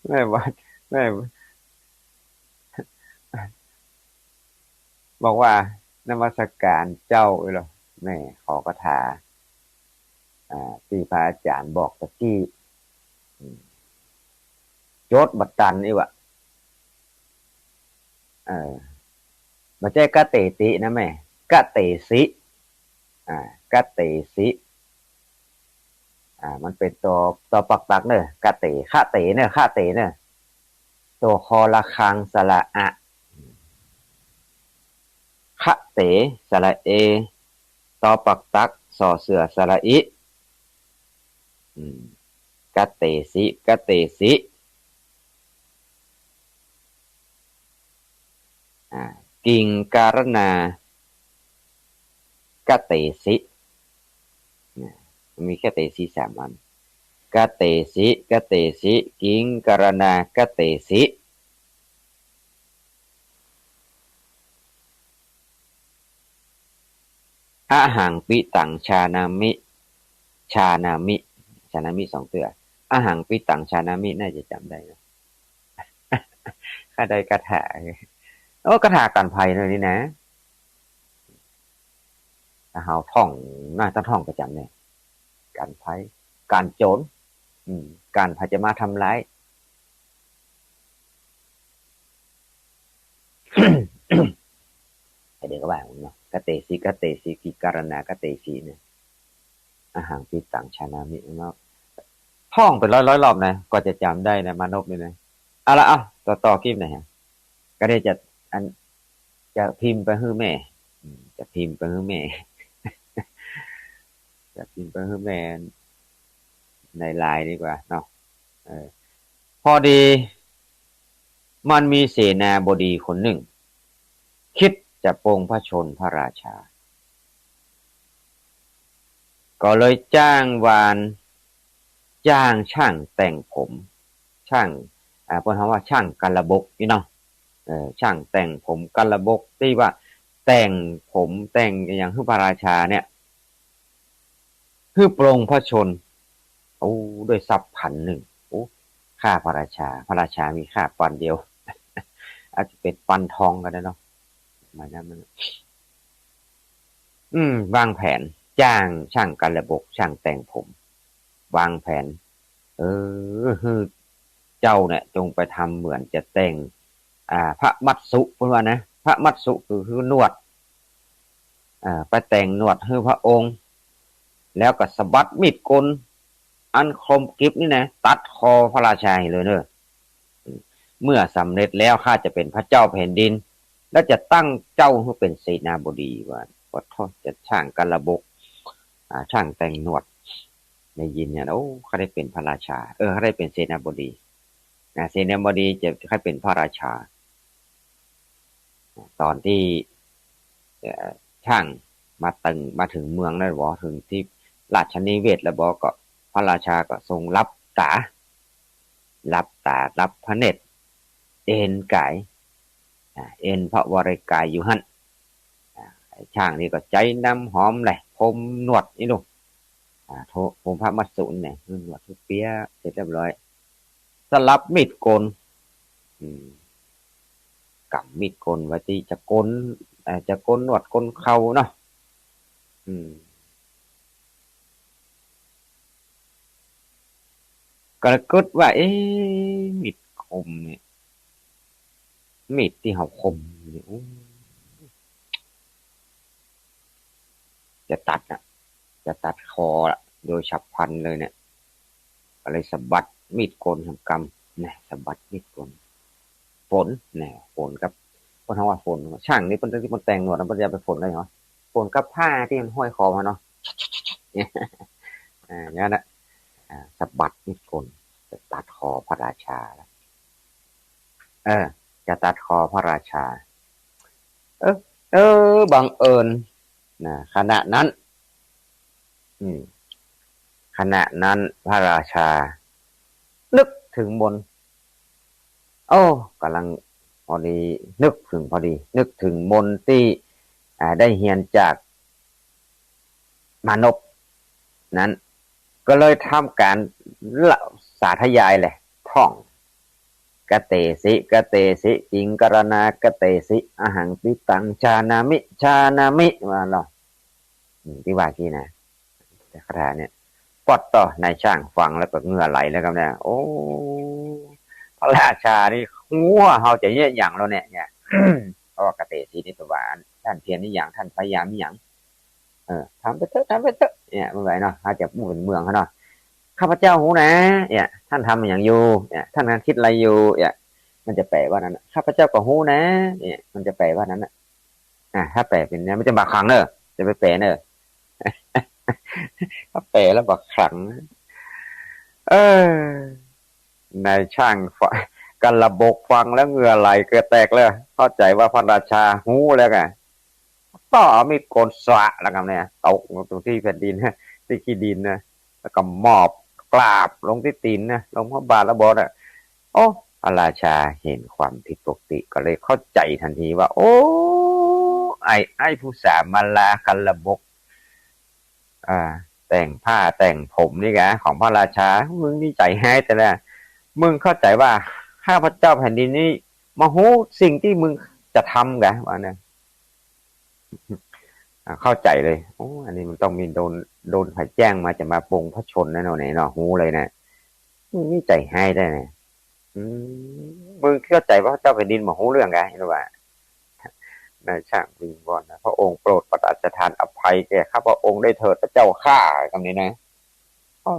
แม่บอก แม่บอกว่า นมัสการเจ้า เอ้ยเหรอ แม่ขอคาถา อ่า ตี้พระอาจ๋ารย์บอกตะกี้ อืม จดบ่ตันอี้วะ เออ บ่ใจ้กะเตตินะแม่ กะเตสิ อ่า กะเตสิ อ่า มันเป๋นตอ ตอปักตักเน่อ กะเต คะเตเน่อ คะเตเน่อ ตอคอระฆังสระอะ คะเต สระเอ ตอปักตัก สอเสือ สระอิ อืม กะเตสิ กะเตสิ อ่า กิงกะระนา กะเตสิ เนี่ย มันมีกะเตสิสามอัน กะเตสิ กะเตสิ กิงกะระนา กะเตสิ อะหังปิตังชานามิ ชานามิ ชานามิสองเตื้อ อะหังปิตังชานามิ น่าจะจ๋ำได้นะ ข้าได้คาถา โอ้ คาถากั๋นภัยเน่อนี่นะ ถ้าเฮาท่อง น่าจะท่องประจ๋ำเนี่ย กั๋นภัย กั๋นโจ๋ร อืม กั๋นภัยจะมาทำร้าย แต่เดี๋ยวก็ว่าเนาะ กะเตสิ กะเตสิ กิงกะระนา กะเตสิ เนี่ย อะหังปิตังชานามิเนาะ ท่องเป๋นร้อยๆ รอบนะ กว่าจะจ๋ำได้นะ มานพนี่นะ เอาละ เอา ต่อ ต่อคลิปหน่อยฮะ ก็ได้จะ อัน จะพิมพ์ไปหื้อแม่ อืม จะพิมพ์ไปหื้อแม่ จะพิมพ์ไปหื้อแม่ ในไลน์ดีกว่าเนาะ เออ พอดี มันมีเสนาบดีคนนึ่ง กึ๊ดจะปลงพระชนม์พระราชา ก็เลยจ้างวาน จ้างจ้างแต่งผม จ้าง อ่า เปิ้นฮ้องว่าจ้างกัลบกนี่เนาะ เออ จ้างแต่งผมกัลบก ตี้ว่าแต่งผมแต่งอะหยังหื้อพระราชาเนี่ย หื้อปลงพระชนม์ โอ้ ด้วยทรัพย์พันหนึ่ง โอ้ ข้าพระราชา พระราชามีข้าปอนด์เดียว อาจจะเป๋นปอนด์ทองก็ได้เนาะ หมายนั้นมัน อืม วางแผน จ้างจ้างกัลบก จ้างแต่งผม วางแผน เออ หื้อเจ้าเนี่ยจงไปทำเหมือนจะแต่ง อ่า พระมัสสุ เปิ้นว่านะ พระมัสสุคือ คือหนวด อ่า ไปแต่งหนวดหื้อพระองค์ แล้วก็สะบัดมีดโกน อันคมกริบนี่นะ ตัดคอพระราชาให้เลยเน่อ อืม เมื่อสำเร็จแล้วข้าจะเป็นพระเจ้าแผ่นดิน และจะตั้งเจ้าหื้อเป็นเสนาบดี ว่า ขอโทษ จะจ้างกัลบก อ่า จ้างแต่งหนวด ได้ยินเนี่ย โอ้ ข้าได้เป็นพระราชา เออ ข้าได้เป็นเสนาบดี นะ เสนาบดีจะ ข้าเป็นพระราชา ต๋อนตี้ เอ่อ ช้างมาเถิง มาเถิงเมืองแล้วบ่ เถิงตี้ราชนิเวศน์แล้วบ่ ก็พระราชาก็ทรงหลับต๋า หลับต๋า หลับพระเนตร เอนก๋าย อ่า เอนพระวรกายอยู่หั้น อ่า ไอ้ช้างนี่ก็ใจ๊น้ำหอมแหละ พรมหนวดนี่ลูก อ่า โท พรมพระมัสสุเนี่ย หนวดทุกเปียะ เสร็จเรียบร้อย สลับมีดโกน อืม ก๋ำมีดโกนไว้ตี้จะโกน เอ่อ จะโกนหนวดโกนเข่าเนาะ อืม ก็เลยกึ๊ดว่า เอ๊ะ มีดคมเนี่ย มีดตี้เฮาคมเนี่ย อู้ จะตัดน่ะ จะตัดคอละ โดยฉับพลันเลยเนี่ย ก็เลยสะบัดมีดโกนหนึ่งกำ นะ สะบัดมีดโกน ฝน นะ ฝนกับ เปิ้นฮ้องว่าฝน ช้างนี่เปิ้น ตี้เปิ้นแต่งหนวดน่ะ เปิ้นจะไปฝนเลยเหรอ ฝนกับผ้าตี้มันห้อยคอมาเนาะ อ่า อย่างนั้นน่ะ อ่า สะบัดมีดโกน จะตัดคอพระราชาละ เออ จะตัดคอพระราชา เออ เออ บังเอิญ นะ ขณะนั้น อืม ขณะนั้นพระราชา นึกเถิงมนต์ โอ้ ก่ำลังพอดี นึกเถิงพอดี นึกเถิงมนต์ตี้ อ่า ได้เฮียนจากมานพนั้น ก็เลยทำก๋านละ สาธยายเลย ท่อง กะเตสิ กะเตสิ กิงกะระนา กะเตสิ อะหังปิตัง จานามิ จานามิ ว่าเนาะ อืม ตี้ว่ากี้นะ แต่คาถาเนี่ย ปอดต่อ นายช่างฟังแล้วก็เหงื่อไหลแล้วครับเนี่ย โอ้ พระราชานี่ฮู้ว่าเฮาจะเยียะหยังแล้วเนี่ย เนี่ย เพราะว่ากะเตสินี่แปลว่า ต้านเตียนนี่หยัง ต้านพยายามนี่หยัง เออ ทำไปเถอะ ทำไปเถอะ เนี่ย เปิ้นว่าเนาะ เฮาจะอู้เป๋นเมืองเขาเนาะ ข้าพเจ้าฮู้นะ เนี่ย ต้านทำหยังอยู่ เนี่ย ต้านกำลังกึ๊ดอะไรอยู่ เนี่ย มันจะแปลว่านั้นน่ะ ข้าพเจ้าก็ฮู้นะ เนี่ย มันจะแปลว่านั้นน่ะ อ่ะ ถ้าแปลเป๋นเนี่ย มันจะบ่าขลังเน่อ จะไปแปลเน่อ ถ้าแปลแล้วบ่าขลัง เออ นายช่างฟะ กระบกฟังแล้วเหงื่อไหลเกือบแตกเลย เข้าใจ๋ว่าพระราชาฮู้แล้วไง ก็เอามีดโกนสวะแล้วกันเนี่ย ตกลงตรงตี้แผ่นดิน ตี้ขี้ดินนะ แล้วก็หมอบกราบลงตี้ตี๋นนะ ลงพระบาทแล้วบอกน่ะ โอ้ พระราชาหันความผิดปกติก็เลยเข้าใจ๋ตันทีว่า โอ้ ไอ้ ไอ้ผู้สามาลากระบก อ่า แต่งผ้าแต่งผมนี่กะ ของพระราชา มึงนี่ใจ๋ฮ้ายแต๊ละ มึงเข้าใจ๋ว่าข้าพเจ้าแผ่นดินนี้มาฮู้สิ่งตี้มึงจะทำกะ ว่าเนี่ย อ่า เข้าใจ๋เลย โอ้ อันนี้มันต้องมีโดน โดนใผแจ้งมาจะมาปลงพระชนม์นะเนาะ เนี่ยเนาะ ฮู้เลยนะ มึงนี่ใจ๋ฮ้ายแต๊นะ อืม มึงเข้าใจ๋ว่าเจ้าแผ่นดินบ่ฮู้เรื่องกะ เห็นบ่ นายช่างวิงวอนนะ พระองค์โปรดประทานอภัยแก่ข้าพระองค์ด้วยเถิดพระเจ้าข้า กำนี้นะ อ้อ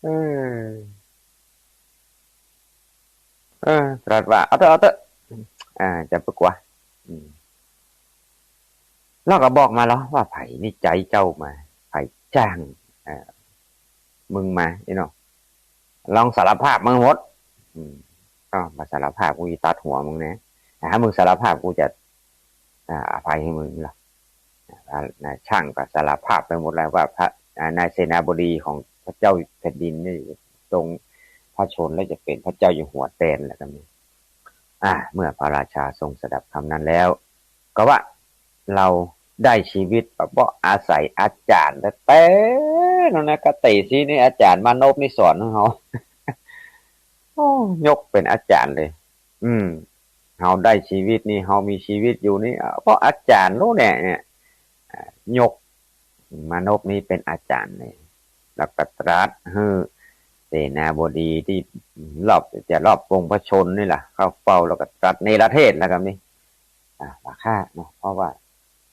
เออ เออ ตรัสว่า เอาเต๊อะ เอาเต๊อะ อ่า จะไปกั๋ว อืม แล้วก็บอกมาแล้วว่า ใผนี่ใจ๊เจ้ามา ใผจ้าง อ่า มึงมา ไอ้เนาะ ลองสารภาพมาหมด อืม อ้าว บ่สารภาพกูจะตัดหัวมึงนะ แต่ถ้ามึงสารภาพกูจะ อ่า อภัยหื้อมึงละ อ่า นายช่างก็สารภาพไปหมดแล้วว่าพระ อ่า นายเสนาบดีของพระเจ้าแผ่นดินนี่ปลงพระชนม์แล้วจะเป๋นพระเจ้าอยู่หัวแตนแล้วกำนี้ อ่า เมื่อพระราชาทรงสดับคำนั้นแล้ว ก็ว่า เฮาได้ชีวิตก็เพราะอาศัยอาจ๋ารย์แต๊ๆ นั่นนะ กะเตสินี่อาจ๋ารย์มานพนี่สอนหื้อเฮา โอ้ ยกเป๋นอาจ๋ารย์เลย อืม เฮาได้ชีวิตนี่ เฮามีชีวิตอยู่นี่ เพราะอาจ๋ารย์โน้นแหละเนี่ย อ่า ยกมานพนี่เป๋นอาจ๋ารย์เลย แล้วก็ตรัสหื้อเสนาบดีตี้รอบ จะรอบปลงพระชนม์นี่แหละ เข้าเฝ้า แล้วก็ตรัสเนรเทศแล้วกำนี้ อ่า บ่าข้าเนาะ เพราะว่า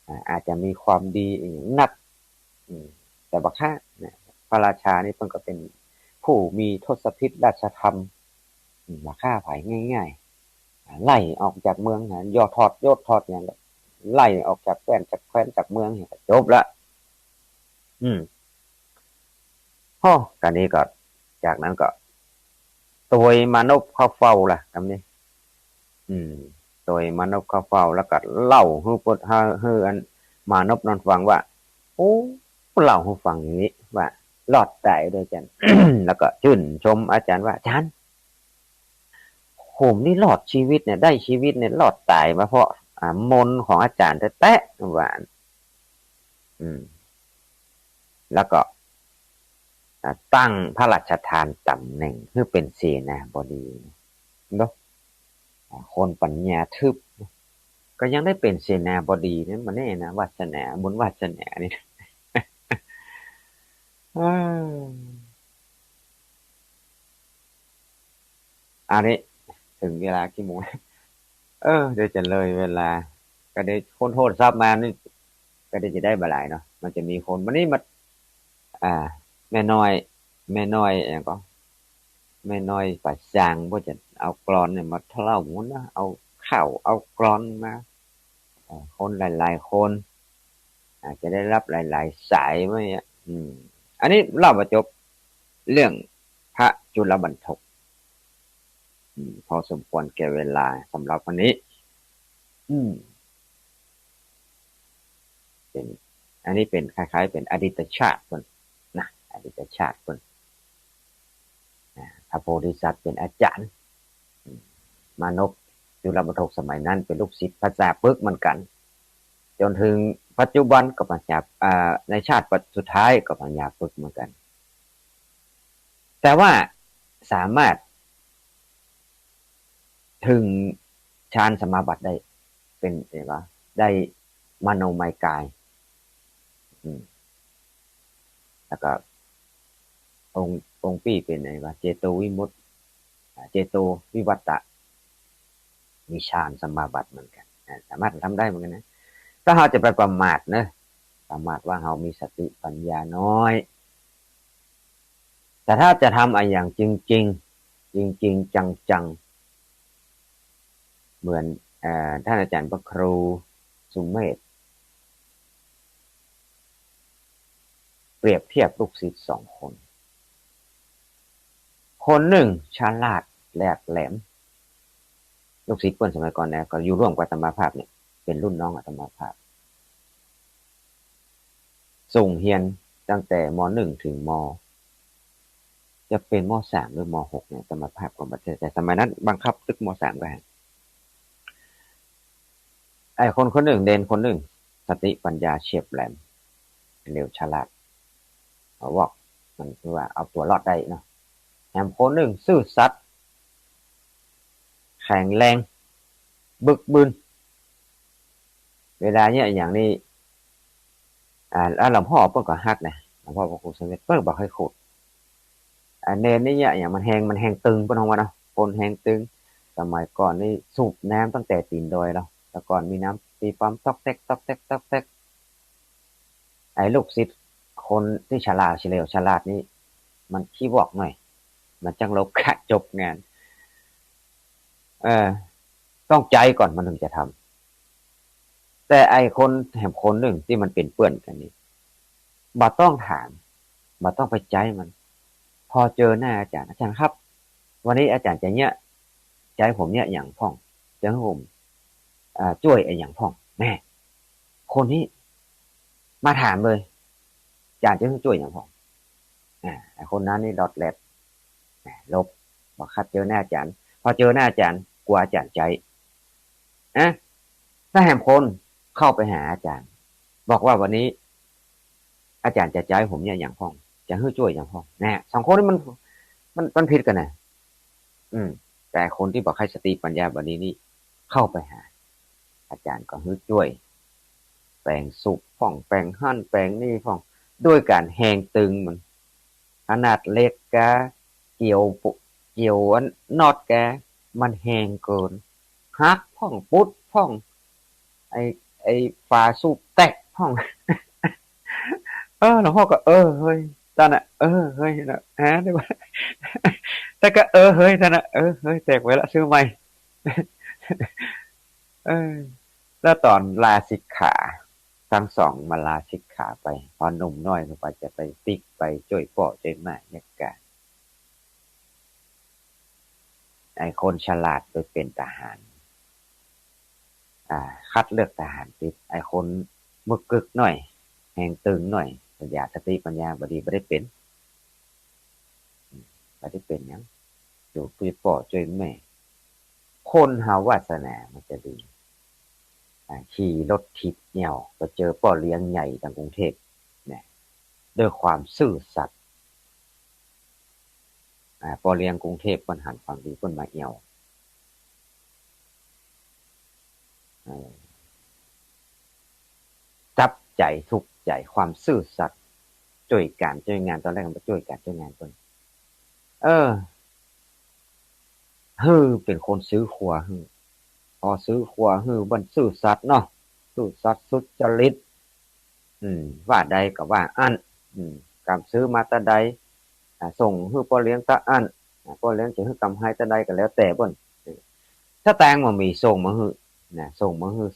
อ่า อาจจะมีความดีอย่างนัก อืม แต่บ่าข้าเนี่ย พระราชานี่เปิ้นก็เป๋นผู้มีทศพิธราชธรรม อืม บ่าข้าใผง่ายๆ อ่า ไล่ออกจากเมืองนะ ย่อถอดยศถอดหยังก็ไล่ออกจากแคว้น จากแคว้น จากเมืองเนี่ยก็จบละ อืม โอ้ กำนี้ก็ จากนั้นก็ ตวยมานพเข้าเฝ้าละ กำนี้ อืม โตยมานพเข้าเฝ้า แล้วก็เล่าหื้อปด หื้อ หื้ออันมานพนั้นฟังว่า โอ้ เล่าหื้อฟังอย่างนี้ว่า รอดต๋ายด้วยจัน แล้วก็จื้นชมอาจ๋ารย์ว่า อาจ๋ารย์ ผมนี่รอดจีวิตเนี่ย ได้จีวิตเนี่ย รอดต๋ายมาเพราะ อ่า มนต์ของอาจ๋ารย์แต๊ๆ ว่า อืม แล้วก็ อ่า ตั้งพระราชทานต๋ำแหน่งหื้อเป๋นเสนาบดีเนาะ อ่า คนปั๋ญญาทึบ ก็ยังได้เป๋นเสนาบดีเนี่ย มันแน่นะ วาสนา บุญวาสนานี่ อ่า อันนี้เถิงเวลากี่โมง เออ เดี๋ยวจะเลยเวลา ก็ได้ค้นโทรศัพท์มานี่ ก็ได้จะได้บ่หลายเนาะ มันจะมีคน วันนี้มา อ่า แม่น้อย แม่น้อยอะหยังก็ แม่น้อยป่าซาง เปิ้นจะเอากลอนเนี่ยมาเล่าหมุนนะ เอาข่าว เอากลอนมา เอ่อ คนหลายๆ คน อาจจะได้รับหลายๆ สายไว้อะ อืม อันนี้เล่ามาจบเรื่องพระจุลบัณฑก อืม พอสมควรแก่เวลาสำหรับวันนี้ อืม เป๋น อันนี้เป๋นคล้ายๆ เป๋นอดีตชาติเปิ้นนะ อดีตชาติเปิ้น อ่า พระโพธิสัตว์เป๋นอาจ๋ารย์ อืม มานพจุลบัณฑกสมัยนั้นเป๋นลูกศิษย์พญาปึกเหมือนกั๋น จ๋นเถิงปัจจุบันก็พญา อ่า ในชาติสุดท้ายก็พญาปึกเหมือนกั๋น แต่ว่าสามารถเถิงฌานสมาบัติได้ เป๋น เห็นปะ ได้มโนมยกาย อืม แล้วก็องค์ องค์ปี้เป๋นไงวะ เจโตวิมุตติ อ่า เจโตวิวัตตะ มีฌานสมาบัติเหมือนกั๋น อ่า สามารถทำได้เหมือนกั๋นนะ ถ้าเฮาจะไปประมาทเนอะ ประมาทว่าเฮามีสติปัญญาน้อย แต่ถ้าจะทำอะหยังจริงๆ จริงๆ จังๆ เหมือน เอ่อ ท่านอาจารย์พระครูสุเมธ เปรียบเทียบลูกศิษย์สองคน คนนึ่งฉลาดแหลกแหลม ลูกศิษย์เปิ้นสมัยก่อนนะ ก็อยู่ร่วมกับอาตมาภาพเนี่ย เป๋นรุ่นน้องอาตมาภาพ ส่งเฮียนตั้งแต่ ม.หนึ่ง เถิง ม. จะเป๋น ม.สาม หรือ ม.หก เนี่ย อาตมาภาพก็บ่แน่ใจ๋ สมัยนั้นบังคับตึก ม.สาม ก็หั้น ไอ้คนคนนึ่ง เณรคนนึ่ง สติปัญญาเฉียบแหลม เฉลียวฉลาด เอาวอก มันคือว่าเอาตั๋วรอดได้เนาะ แถมคนนึ่งซื่อสัตย์ แข็งแรง บึกบึน เวลาเยียะอะหยังนี่ อ่า แล้วหลวงพ่อเปิ้นก็ฮักนะ หลวงพ่อพระครูสุเมธ เปิ้นบ่ใค่ขูด อ่า เณรนี่เยียะอะหยังมันแฮง มันแฮงตึง เปิ้นฮ้องว่าเนาะ คนแฮงตึง สมัยก่อนนี่สูบน้ำตั้งแต่ตี๋นดอยแล้ว แต่ก่อนมีน้ำปี๊ปั๊มต๊อกแต๊ก ต๊อกแต๊ก ต๊อกแต๊ก ไอ้ลูกศิษย์คนตี้ฉลาด เฉลียวฉลาดนี่ มันขี้วอกหน่อย มันจั้งโลภะจบงาน เออ ต้องใจ๊ก่อนมันเถิงจะทำ แต่ไอ้คนแถมคนนึ่งตี้มันเป๋นเปื้อนกั๋นนี่ บ่ต้องถาม บ่ต้องไปใจ๊มัน พอเจอหน้าอาจ๋ารย์ "อาจ๋ารย์ครับ วันนี้อาจ๋ารย์จะเยียะ จะหื้อผมเยียะอะหยังพ่อง จะหื้อผม อ่า จ้วยอะหยังพ่อง" แน่ คนนี้มาถามเลย "อาจ๋ารย์จะหื้อจ้วยอะหยังพ่อง" อ่า ไอ้คนนั้นนี่ลอดแลด อ่า หลบ บ่คัดเจอหน้าอาจ๋ารย์ พอเจอหน้าอาจ๋ารย์ กั๋วอาจ๋ารย์ใจ๊ อ่ะ ถ้าแหมคนเข้าไปหาอาจ๋ารย์ บอกว่า "วันนี้อาจ๋ารย์จะใจ๊ผมเยียะอะหยังพ่อง จะหื้อจ้วยอะหยังพ่อง" แน่ สองคนนี้มัน มัน มันผิดกั๋นนะ อืม แต่คนตี้บ่ใค่สติปัญญาบ่ดีนี่ เข้าไปหา อาจ๋ารย์ก็หื้อจ้วย แป๋งสูบพ่อง แป๋งหั้นแป๋งนี่พ่อง ด้วยก๋านแฮงตึงมัน ขนาดเหล็กกา เกี่ยวปุ เกี่ยวอันน็อตกา มันแฮงเกิน หักพ่อง ปุดพ่อง ไอ้ ไอ้ฝาสูบแตกพ่อง เออ หลวงพ่อก็ "เออ เฮ้ย ต้านน่ะ เออ เฮ้ย นะ ฮะ เดี๋ยวก่อน" แต่ก็ "เออ เฮ้ย ต้านน่ะ เออ เฮ้ย แตกไปละ ซื้อใหม่" เออ แล้วต๋อนลาสิกขา ตึงสองมาลาสิกขาไป พอหนุ่มน้อยก็ว่าจะไปปิ๊กไปจ้วยป้อจ้วยม้าเยียะกา ไอ้คนฉลาดไปเป๋นทหาร อ่า คัดเลือกทหารติด ไอ้คนมึกกึ๊กหน่อย แฮงตึงหน่อย ปัญญา สติปัญญาบ่ดี บ่ได้เป๋น อืม บ่ได้เป๋นหยัง อยู่ป้อจ้วยแม่ คนเฮาวาสนามันจะดี อ่า ขี่รถถีบเหนี่ยว ไปเจอป้อเลี้ยงใหญ่ตังกรุงเทพฯ เนี่ย ด้วยความซื่อสัตย์ อ่า ป้อเลี้ยงกรุงเทพฯ เปิ้นหันความดี เปิ้นมาเอี่ยว เออ จับใจ๋ ถูกใจ๋ ความซื่อสัตย์ จ้วยก๋านจ้วยงาน ตอนแรกมันจ้วยก๋านจ้วยงานเปิ้น เออ หื้อเป๋นคนซื้อครัวหื้อ พอซื้อครัวหื้อ บ่ซื่อสัตย์เนาะ ซื่อสัตย์สุจริต อืม ว่าใดก็ว่าอั้น อืม กำซื้อมาตะใด อ่า ส่งหื้อป้อเลี้ยงตะอั้น อ่า ป้อเลี้ยงจะหื้อกำไรตะใดก็แล้วแต่เปิ้น เออ ถ้าแตงบ่มีส่งมาหื้อ นะ ส่งมาหื้อ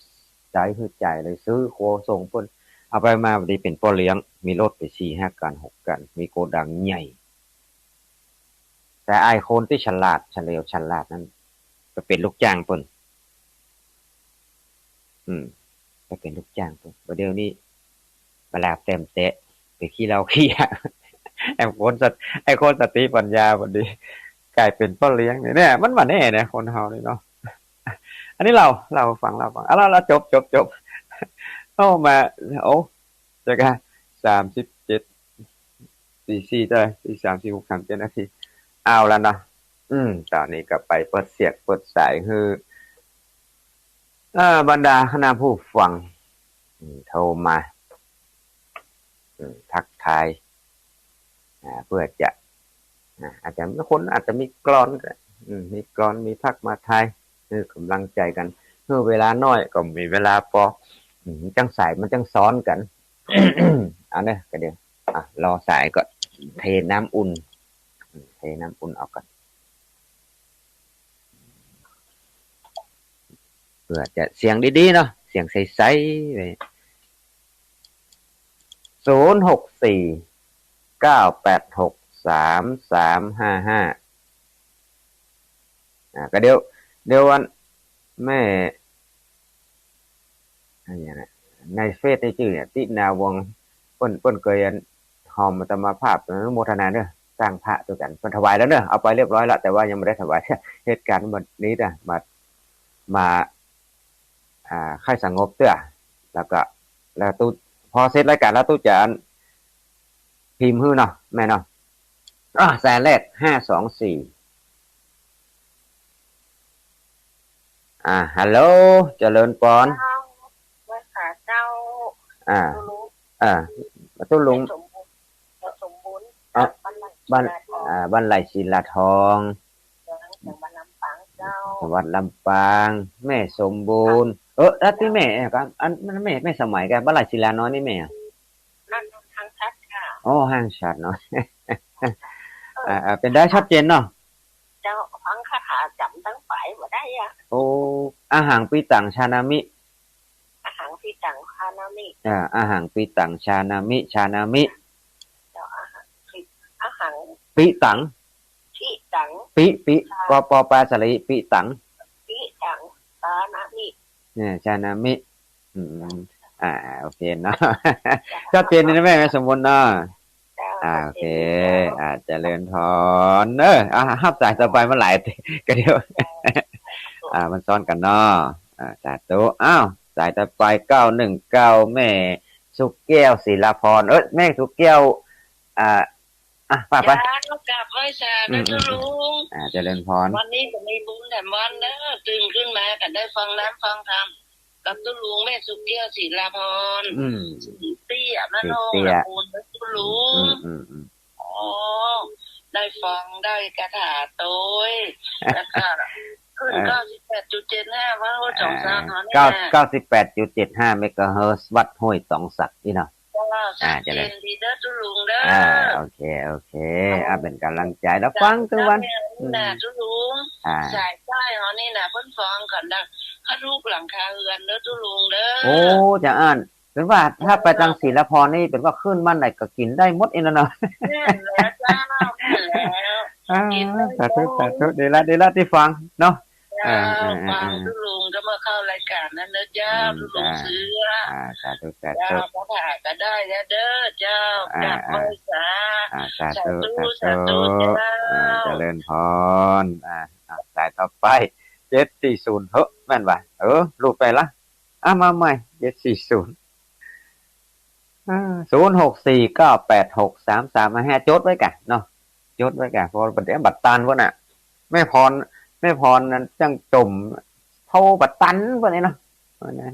ใจ๊หื้อจ่ายเลย ซื้อครัวส่งเปิ้น เอาไปมาบ่ดีเป๋นป้อเลี้ยง มีรถไปสี่ห้าคันหกคัน มีโกดังใหญ่ แต่ไอ้คนตี้ฉลาด เฉลียวฉลาดนั้น ไปเป๋นลูกจ้างเปิ้น อืม ไปเป๋นลูกจ้างเปิ้น บ่าเดี่ยวนี้ เวลาแต้มแตะ ไปขี้เหล้าขี้ยา ไอ้คนสติ ไอ้คนสติปัญญาบ่ดี ก๋ายเป๋นป้อเลี้ยงเนี่ย เนี่ย มันบ่แน่เนี่ย คนเฮานี่เนาะ อันนี้เล่า เล่าฟัง เล่าฟัง เอาละ ละ จบ จบ จบ เอามา โอ้ เจ้าก้า สามสิบเจ็ด ตีสี่ เต้อ ตีสาม สี่ หก สาม เจ็ดนาที เอาละเนาะ อืม ต๋อนนี้ก็ไปเปิดเสียงเปิดสายหื้อ เอ่อ บรรดาคณะผู้ฟัง อืม โทรมา อืม ทักทาย อ่า เปื้อจะ อ่า อาจจะ บางคนอาจจะมีกลอนก็ อืม มีกลอน มีทักมาทาย หื้อกำลังใจ๋กั๋น หื้อเวลาน้อยก็มีเวลาปอ อืม จั้งสายมันจั้งซ้อนกั๋น เอาเน่อ ก็เดี๋ยว อ่ะ รอสายก่อน เทน้ำอุ่น อืม เทน้ำอุ่นออกก่อน เปื้อจะเสียงดีๆ เนาะ เสียงใสๆ เลย ศูนย์ หก สี่ เก้า แปด หก สาม สาม ห้า ห้า อ่า ก็เดี๋ยว เดี๋ยวอัน แม่ อันนี้นะ ในเฟซนี่จื้อเนี่ย ตินาวงศ์ เปิ้น เปิ้นเกยอัน หอมอาตมาภาพ อนุโมทนาเน่อ สร้างพระตวยกั๋น เปิ้นถวายแล้วเน่อ เอาไปเรียบร้อยแล้ว แต่ว่ายังบ่ได้ถวาย เหตุก๋ารณ์วันนี้นะ มา มา อ่า ใค่สงบเตื้อ แล้วก็ แล้วตุ๊ พอเสร็จรายก๋านแล้วตุ๊จะอัน พิมพ์หื้อเนาะ แม่เนาะ อ่า สายแรก ห้าสองสี่ อ่า ฮัลโหล เจริญปอน เจ้า ไหว้สาเจ้า อ่า ตุ๊ลุง อ่า ตุ๊ลุง สมบูรณ์ สมบูรณ์ อ่ะ บ้านไร่ บ้าน ศิลาทอง อ่า บ้านไร่ศิลาทอง จังหวัดลำปางเจ้า จังหวัดลำปาง แม่สมบูรณ์ เออ แล้วตี้แม่ เอ่อ อัน อัน แม่ แม่สมัยก่อน บ้านไร่ศิลาน้อยนี่แม่อะ นั่นห้างฉัตรค่ะ อ๋อ ห้างฉัตรเนาะ เออ อ่า อ่า เป๋นได้ชัดเจนเนาะ เจ้า ฟังคาถาจ๋ำตังป๋ายบ่ได้อะ โอ้ อะหัง ปิตัง ชานามิ อะหัง ปิตัง ชานามิ อ่า อะหัง ปิตัง ชานามิ ชานามิ เจ้า อะหัง ปิ อะหัง ปิตัง ปิตัง ปิ ปิ ชา ปอ ปอ ปา สระอิ ปิตัง ปิตัง ชานามิ เนี่ย ชานามิ อืม อ่า โอเคเนาะ ชัดเจนดีนะแม่ แม่สมบูรณ์เนาะ เจ้า อ่า โอเค ชัดเจนดีเจ้า อ่า เจริญพร เออ อ่า ฮับสายต่อไปมาหลาย ก็เดี๋ยว อ่า มันซ้อนกั๋นเนาะ อ่า สาธุ อ้าว สายต่อไป เก้าหนึ่งเก้า แม่สุแก้ว ศิลาพร เอ้ย แม่สุแก้ว อ่า อ่ะ ว่าไป เจ้า กราบไหว้สา อืม เจ้าลุง อ่า เจริญพร วันนี้ก็มีบุญแถมวันเด้อ ตื่นขึ้นมาก็ได้ฟังธรรม ฟังธรรม กับตุ๊ลุงแม่สุแก้ว ศิลาพร อืม เตี้ย มโน เตี้ย ละปูน ตุ๊ลุง อืม อืม อืม อ๋อ ได้ฟัง ได้คาถาตวย แล้วก็ขึ้น เออ เก้าสิบแปดจุดเจ็ดห้า วัดห้วยสองซาก เออ เฮานี่ เก้า นะ เก้าสิบแปดจุดเจ็ดห้า เมกะเฮิรตซ์ วัดห้วยสองซากนี่เนาะ เจ้า อ่า ชัดเจนดีเด้อตุ๊ลุงเด้อ อ่า โอเค โอเค อ่า เป๋นก๋ำลังใจ๋ แล้วฟังทุกวัน เจ้า อืม ตุ๊ลุง อ่า สายใต้เฮานี่นะ เปิ้นฟังกั๋นดัง คันทุกหลังคาเฮือนเด้อตุ๊ลุงเด้อ โอ้ เจ้าอั้น เป๋นว่าถ้าไปตางศิลาพรนี่ เป๋นว่าขึ้นบ้านไหนก็กิ๋นได้หมดเองนะเนาะ แม่นแล้วเจ้า แม่นแล้ว อ่า กิ๋นได้หมด สาธุ สาธุ ดีละ ดีละตี้ฟังเนาะ เจ้า อ่า อ่า อ่า ปาง อ่า ตุ๊ลุงก็มาเข้ารายก๋านนั้นนะเจ้า อืม ตุ๊ลุง เจ้า เสือ อ่า สาธุ สาธุ เจ้า มาหาก็ได้แล้วเด้อเจ้า อ่า กราบไหว้ อ่า สา อ่า สาธุ สาธุ สาธุ สาธุ เจ้า อ่า เจริญพร อ่า อ่า สายต่อไป เจ็ดสี่ศูนย์ เฮ้อ แม่นบ่ เออ หลุดไปละ อ่ะ มาใหม่ เจ็ดสี่ศูนย์ อ่า ศูนย์หกสี่เก้าแปดหกสามสามห้า จดไว้ก่ะเนาะ จดไว้ก่ะ เพราะว่าบัดนี้บัดตันพุ้นน่ะ แม่พร แม่พรนั้นจั้งจ่ม โทรบัดตันพุ้นนี่เนาะ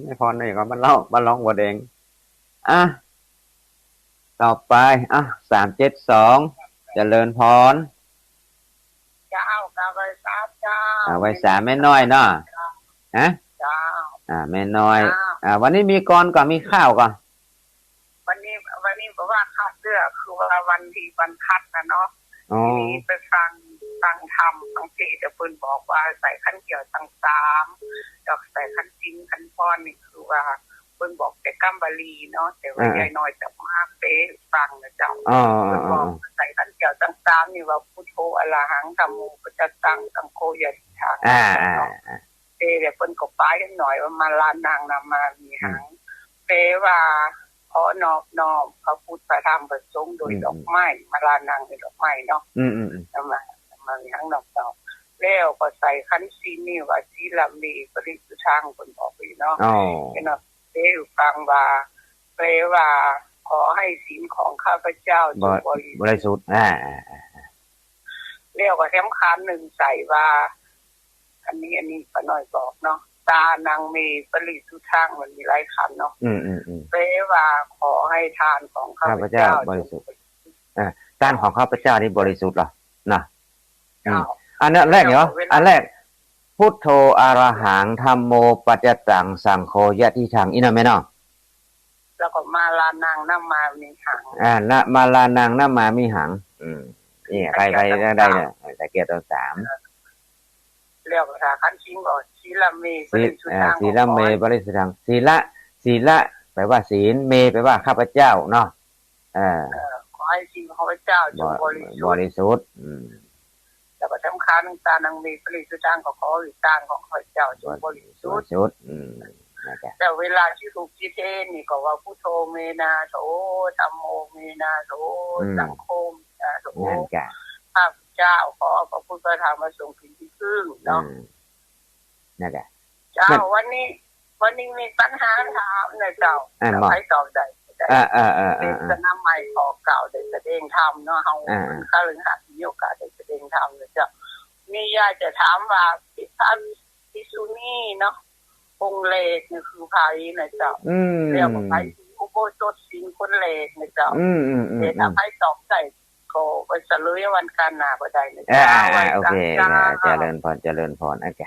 แม่พรนี่ก็มาเล่า มาร้องวัวแดง อ่ะ ต่อไป อ่ะ สามเจ็ดสอง เจริญพร เจ้า กราบไหว้สาเจ้า อ่า ไหว้สาแม่น้อยเนาะ เจ้า ฮะ เจ้า อ่า แม่น้อย เจ้า อ่า วันนี้มีกรก่อ มีข้าวก่อ วันนี้ วันนี้บอกว่าคัดเลือก คือว่าวันดีวันคัดนะเนาะ อ๋อ ทีนี้ไปฟัง ฟังธรรม ฟังเทศน์ แต่เปิ้นบอกว่าใส่ขันธ์เกี่ยวตังสาม แล้วใส่ขันธ์ศีลขันธ์พรนี่ คือว่าเปิ้นบอกแต่กำบาลีเนาะ แต่ว่า อ่า ยายน้อยจะมาเป๋ฟังนะเจ้า อ๋อ เปิ้นบอก อ๋อ ใส่ขันธ์เกี่ยวตังสามนี่ว่า พุทโธ อะระหัง ธัมโม ปัจจตัง สังโฆ ยะถา อ่า อ่า เนาะ อ่า เป๋แล้วเปิ้นก็แป๋หน่อยว่า มารานัง นามามิหัง อืม แป๋ว่า ขอนอบน้อมพระพุทธพระธรรมพระสงฆ์โดย อืม ดอกไม้ มารานัง โดยดอกไม้เนาะ อืม อืม อืม นามา นามามิหัง นอบน้อม แล้วก็ใส่ขันธ์ศีลนี่ว่า สีละเม ปริสุทธัง เปิ้นบอกไว้เนาะ อ๋อ เนาะ เป๋ฟังว่า แป๋ว่า ขอให้ศีลของข้าพเจ้าจงบริสุทธิ์ บริสุทธิ์ อ่า อ่า อ่า แล้วก็สำคัญนึ่งใส่ว่า อันนี้ อันนี้ป้าน้อยบอกเนาะ ตานังเม ปริสุทธัง มันมีหลายขันธ์เนาะ อืม อืม อืม แป๋ว่า ขอให้ทานของข้าพเจ้า ข้าพเจ้าบริสุทธิ์ จงบริสุทธิ์ อ่า ทานของข้าพเจ้านี่บริสุทธิ์เหรอ นะ อืม เจ้า อันนั้นแรกเหรอ แล้วเวลา อันแรก พุทโธ อะระหัง ธัมโม ปัจจตัง สังโฆ ยะถา อี้เนาะแม่เนาะ แล้วก็มารานัง นามามิหัง อ่า นะ มารานัง นามามิหัง อืม นี่ ใคร ใครได้เนี่ย ใส่เกี่ยวตังสาม แล้วก็ถ้าขันธ์ศีลก็ สีละเม ปริสุทธัง สี อ่า สีละเม ปริสุทธัง สีละ สีละ แป๋ว่าศีล เม แป๋ว่าข้าพเจ้าเนาะ เออ เออ ขอให้ศีลของข้าพเจ้าจงบริสุทธิ์ บริสุทธิ์ อืม แล้วก็สำคัญ ตานังเม ปริสุทธัง ก็ขอให้ตาของข้าพเจ้าจงบริสุทธิ์ บริสุทธิ์ อืม นะจ๊ะ แต่เวลาจุดธูปจุดเทียนนี่ก็ว่า พุทโธ เม นาโถ ธัมโม เม นาโถ อืม สังโฆ เม นาโถ นั่นจ้ะ ข้าพเจ้าขอพระพุทธพระธรรมพระสงฆ์เป็นที่พึ่งเนาะ อืม นั่นแหละ เจ้า นั่น วันนี้ วันนี้มีปัญหาถามนะเจ้า อ่ะ เดี๋ยว มา ใครตอบได้ อ่า อ่า อ่า อ่า เป๋น อ่า สนามใหม่ขอเกล้าได้แสดงธรรมเนาะ เฮา อ่า เป๋นคฤหัสถ์ มีโอกาสได้แสดงธรรมนะเจ้า นี่อยากจะถามว่า พระภิกษุณีเนาะ องค์แรกนี่คือใผนะเจ้า อืม แล้วก็ใผอุโบสถศีลคนแรกนะเจ้า อืม อืม อืม แต่ถ้า อืม ใผตอบได้ ก็ไปเฉลยวันข้างหน้าก็ได้นะ อ่า เจ้า อ่า อ่า ไหว้ โอเค สาเจ้า อ่า เจริญพร เจริญพร โอเค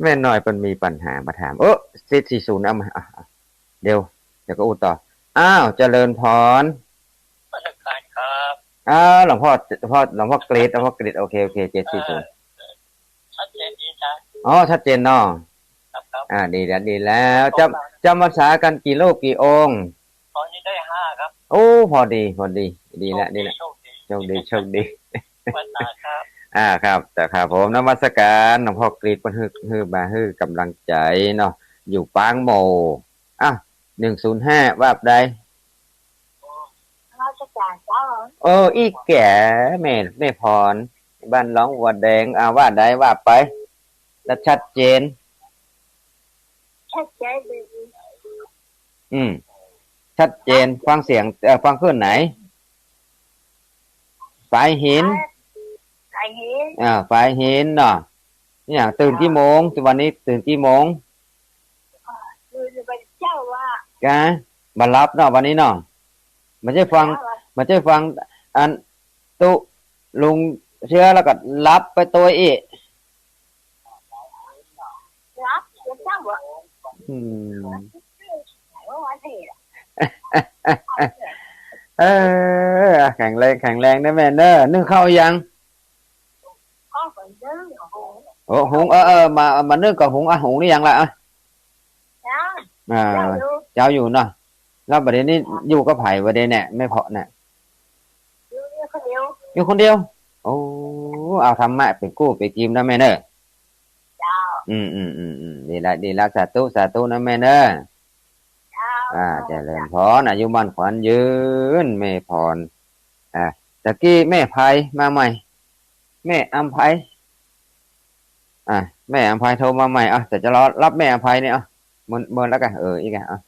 แม่น้อยเปิ้นมีปัญหามาถาม เออ เจ็ดสี่ศูนย์ เอามา อ่ะ อ่ะ เดี๋ยว เดี๋ยวก็อู้ต่อ อ้าว เจริญพร นมัสการครับ อ้าว หลวงพ่อ พ่อ หลวงพ่อกฤษ หลวงพ่อกฤษ โอเค โอเค เจ็ดสี่ศูนย์ เอ่อ ชัดเจนดีนะ อ๋อ ชัดเจนเนาะ ครับ ครับ อ่า ดีแล้ว ดีแล้ว จำ จำพรรษากันกี่รูปกี่องค์ ตอนนี้ได้ห้าครับ โอ้ พอดี พอดี ดีแล้ว ดีแล้ว โชคดี โชคดี โชคดี โชคดี วันตาครับ อ่า ครับ เจ้า ครับผม นมัสการ หลวงพ่อกฤษ เปิ้นหื้อ หื้อมา หื้อกำลังใจ๋เนาะ อยู่ปางโหมด อ้าว หนึ่งศูนย์ห้า ว่าไป นมัสการเจ้า เออ อี้แก่ แม่ แม่พร บ้านหนองวัวแดง อ่า ว่าไป ว่าไป แล้วชัดเจน ชัดเจนดี อืม ชัดเจน ฟังเสียง เอ่อ ฟังคลื่นไหน ฝายหิน ฝายหิน อ่า ฝายหินเนาะ เนี่ย ตื่นกี่โมง วันนี้ตื่นกี่โมง ตื่นไปเจ้าว่า กะ บ่หลับเนาะ วันนี้เนาะ บ่ใจ้ฟัง บ่ใจ้ฟัง อัน ตุ๊ลุงเชื้อแล้วก็หลับไปตวยอี้ หลับ เดี๋ยวเจ้าบอก อืม เออ แข็งแรง แข็งแรงนะแม่เนอะ นึ่งข้าวยัง ข้าวนึ่ง โอ้ หุง เออ เออ มา มานึ่งกับหุง อ่ะ หุงหรือยังล่ะ อ่ะ ยัง อ่า เจ้าอยู่ เจ้าอยู่เนาะ แล้วบัดนี้อยู่กับใผบัดนี้เนี่ย แม่พรเนี่ย อยู่ อยู่คนเดียว อยู่คนเดียว โอ้ เอาธรรมะเป๋นกู้เป๋นกิมนะแม่เน่อ เจ้า อืม อืม อืม อืม ดีละ ดีละ สาธุ สาธุนะแม่เน่อ เจ้า อ่า เจริญพร อายุมั่นขวัญยืน แม่พร อ่า ตะกี้แม่ไพมาใหม่ แม่อำไพ อ่า แม่อำไพโทรมาใหม่ อ่ะ เดี๋ยวจะรอรับแม่อำไพเนี่ย อ่ะ เมิน เมินแล้วกั๋น เออ อีกอ่ะ อ่ะ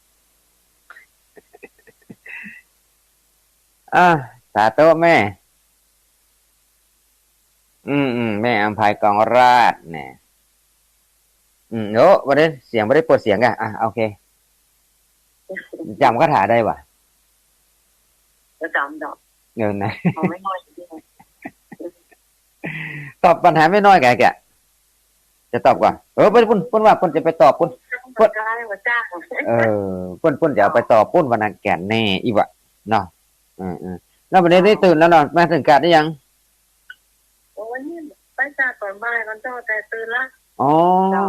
อ่า สาธุแม่ อืม อืม แม่อำไพกองราชเนี่ย อืม โอ้ บ่ได้ เสียงบ่ได้เปิดเสียงก่ะ อ่ะ โอเค จ๋ำคาถาได้บ่ บ่จ๋ำดอก เดี๋ยวนะ ของแม่น้อย ตอบปัญหาแม่น้อยก่ะแก จะตอบก่อน เออ เปิ้น เปิ้น เปิ้นว่าเปิ้นจะไปตอบปู๊น เปิ้น เออ เปิ้น เปิ้นจะเอาไปตอบปู๊นวันอังคารแน่อีกว่ะ เนาะ เออ เออ แล้ววันนี้ได้ตื่นแล้วเนาะ มาเถิงกาดหรือยัง โอ้ย นี่ไปจากตอนบ่ายก่อนเจ้า แต่ตื่นละ อ๋อ เจ้า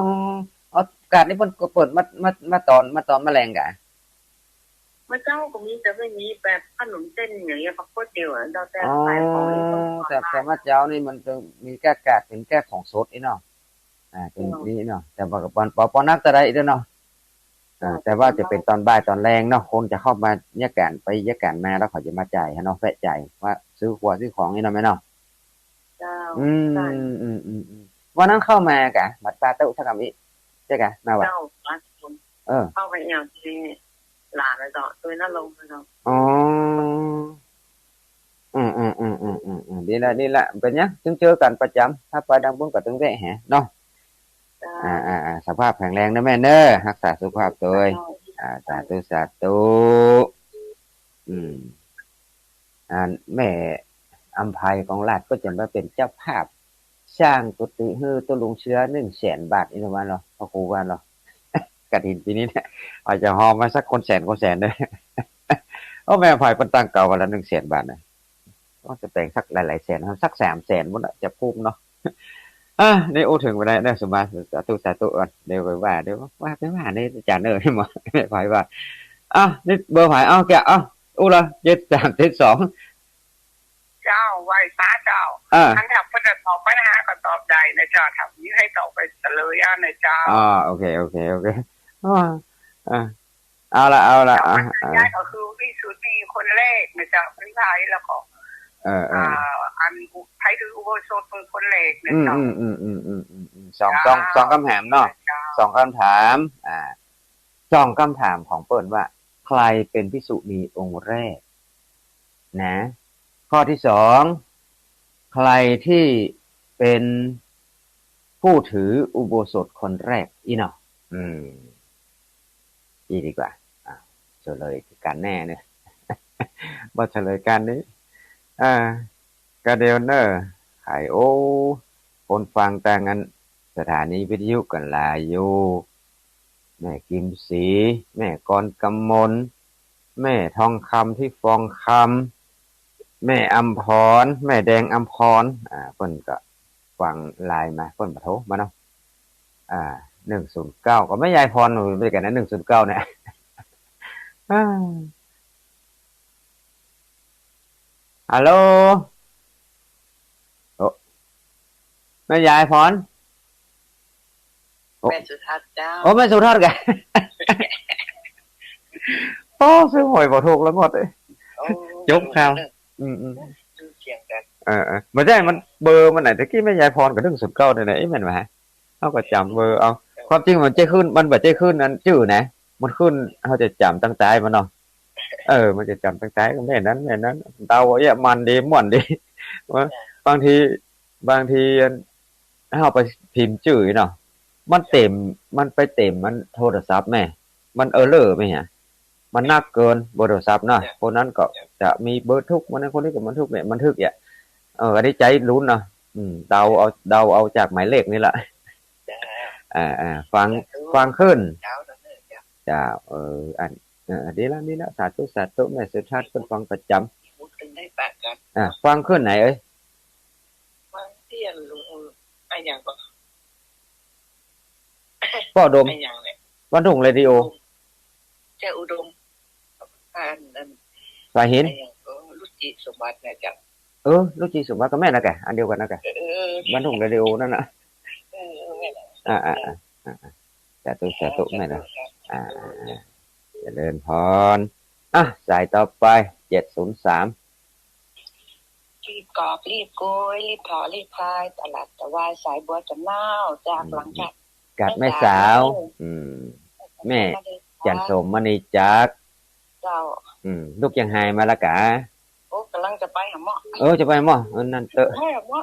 อ๋อ กาดนี่เปิ้นก็เปิดมา มา มาตอน มาตอนแมลงก่ะ เมื่อเจ๊าก็มี แต่ไม่มีแบบขนมเส้นอย่างเงี้ย ปะก๊วยเตี๋ยวอะ เจ้า แต่ อ๋อ ขายของนี่ก็ แต่ แต่เมื่อเจ๊านี่มันจะมีแก้กาด เป๋นแก้ของสดอี้เนาะ อ่า เป๋น เจ้า นี่เนาะ แต่ว่าปอ ปอ ปอนักเตื้อใดเตื้อเนาะ อ่า แต่ว่าจะเป๋นตอนบ่ายตอนแลงเนาะ คนจะเข้ามาเยียะก๋านไปเยียะก๋านมา แล้วเขาจะมาจ่ายหั้นเนาะ แวะจ่ายว่าซื้อครัวซื้อของนี่เนาะแม่เนาะ เจ้า อืม ใช่ อืม อืม อืม วันนั้นเข้ามาก่ะ บัดปาตุ๊เท่ากั๋นอี้ ใจ้ก่ะ มาว่ะ เจ้า วัด เออ เข้าไปแอ่วตี้หลานเลยเจ้า ตวยนรงค์เลยเจ้า อ๋อ อืม อืม ดีละ ดีละ เป๋นหยัง จึงเจอกั๋นประจ๋ำ ถ้าไปตางปู๊นก็ตึงแวะแหเนาะ เจ้า อ่า อ่า อ่า สุขภาพแข็งแรงนะแม่เน่อ ฮักษาสุขภาพตวย เจ้า อ่า สาธุ สาธุ อืม อ่า แม่อำไพกองราชก็จะมาเป๋นเจ้าภาพ สร้างกุฏิหื้อตุ๊ลุงเชื้อหนึ่งแสนบาท อี้หนูว่าเนาะ พระครูว่าเนาะ กฐินปี๋นี้เนี่ย อาจจะฮอมาสักคนแสนคนแสนเน่อ โอ้ แม่อำไพเปิ้นตั้งเกาไว้ละหนึ่งแสนบาทเน่อ ก็จะแป๋งสักหลายๆ แสน สักสามแสนปู๊นน่ะ จะคุ้มเนาะ อ่ะ นี่อู้เถิงไปได้เน่อ สาธุ สาธุก่อน เดี๋ยวไปว่า เดี๋ยวว่าไปว่าในอาจ๋ารย์เน่อ แม่อำไพว่า อ่ะ นี่เบอร์ใผ เอาแกะ เอา อู้ละ เจ็ดสามเจ็ดสอง เจ้า ไหว้สาเจ้า อ่า คันถ้าเปิ้นจะตอบปัญหาก็ตอบได้นะเจ้า ถ้ามีใผตอบไปเสลยเอานะเจ้า อ่า โอเค โอเค โอเค อ่า อ่า เอาละ เอาละ เจ้า อ่า ปัญหา อ่า ย้ายก็คือวิสุทธิคนแรกนะเจ้า คนสุดท้ายแล้วก็ เออ เออ อ่า อันไผถืออุโบสถคนแรกนะเจ้า อืม อืม อืม สอง เจ้า สอง สองกำถามเนาะ เจ้า สองกำถาม อ่า สองกำถามของเปิ้นว่า ใครเป๋นภิกษุณีองค์แรก นะ ข้อตี้สอง ใครตี้เป๋นผู้ถืออุโบสถคนแรก อี้เนาะ อืม อี้ดีกว่า อ่ะ เฉลยกั๋นแน่เนี่ย บ่เฉลยกั๋นนี่ อ่า ก็เดี๋ยวเน่อ ใผ โอ้ คนฟังตางอันสถานีวิทยุกั๋นหลายอยู่ แม่กิมศรี แม่กรกมล แม่ทองคำ ทิพย์ฟองคำ แม่อำพร แม่แดงอำพร อ่า เปิ้นก็ฟังไลน์มา เปิ้นบ่โทรมาเนาะ อ่า หนึ่งศูนย์เก้า ก็แม่ยายพร หนูไปกันนะ หนึ่งศูนย์เก้า เนี่ย อ่า ฮัลโหล โอ้ แม่ยายพร โอ้ แม่สุทัศน์เจ้า โอ้ แม่สุทัศน์ก่ะ โอ้ ซื้อหวยบ่ถูกแล้วงวดนี้ โอ้ จบข่าว อืม อืม เสียงกัน เออ เออ บ่ใจ้ มันเบอร์มันไหน ตะกี้แม่ยายพรก็ หนึ่งศูนย์เก้า เนี่ยนะ เอ๊ะ แม่นบ่ฮะ เฮาก็จ๋ำเบอร์เอา ความจริงมันบ่ใจ้ขึ้น มันบ่ใจ้ขึ้นอันจื้อนะ มันขึ้น เฮาจะจ๋ำตางใต้มันเนาะ เออ มันจะจ๋ำตางใต้ แม่นั้น แม่นั้น เดาเอาเยียะ มันดี ม่วนดี ว่า บางที บางที อัน เฮาไปพิมพ์จื้อเนาะ มันเต็ม มันไปเต็มมันโทรศัพท์แม่ มันเออร์เรอร์แม่ฮะ มันนักเกินเบอร์โทรศัพท์เนาะ คนนั้นก็จะมีบันทึก คนนั้นคนนี้ก็บันทึกเนี่ย บันทึกเนี่ย เออ อันนี้ใจ๊ลุ้นเนาะ อืม เดาเอา เดาเอาจากหมายเลขนี่แหละ อ่า อ่า ฟัง ฟังขึ้น เจ้า เออ อัน เออ ดีละ ดีละ สาธุ สาธุ แม่สุทัศน์เปิ้นฟังประจ๋ำ อ่า ฟังขึ้นไหนเอ้ย ฟังเตี้ยนลุง อะหยังก็ ป้ออุดม อะหยังเนี่ย บ้านทุ่งเรดิโอ เจ้าอุดม อัน อัน สายหิน อะหยังก็ รุจิสมบัติเนี่ยเจ้า เออ ลูกจีสมบัติก็แม่นนะแก อันเดียวกั๋นนะแก เออ บ้านทุ่งเรดิโอนั่นน่ะ เออ แม่นน่ะ อ่า อ่า อ่า อ่า สาธุ สาธุ แม่นะ อ่า อ่า อ่า เจริญพร อ่ะ สายต่อไป เจ็ดศูนย์สาม รีบกอบรีบโกย รีบถอรีบพาย ตะหลัดตะวายสายบัวจ๋ำเนา จากหลังจาก กับแม่สาว แม่สาว อืม แม่จั๋นสม มณีจักร เจ้า อืม ลูกเจียงไฮ้มาละกา โอ้ ก่ำลังจะไปหาหม้อ เออ จะไปหาหม้อ เออ นั่นเต๊อะ ไปหาหม้อ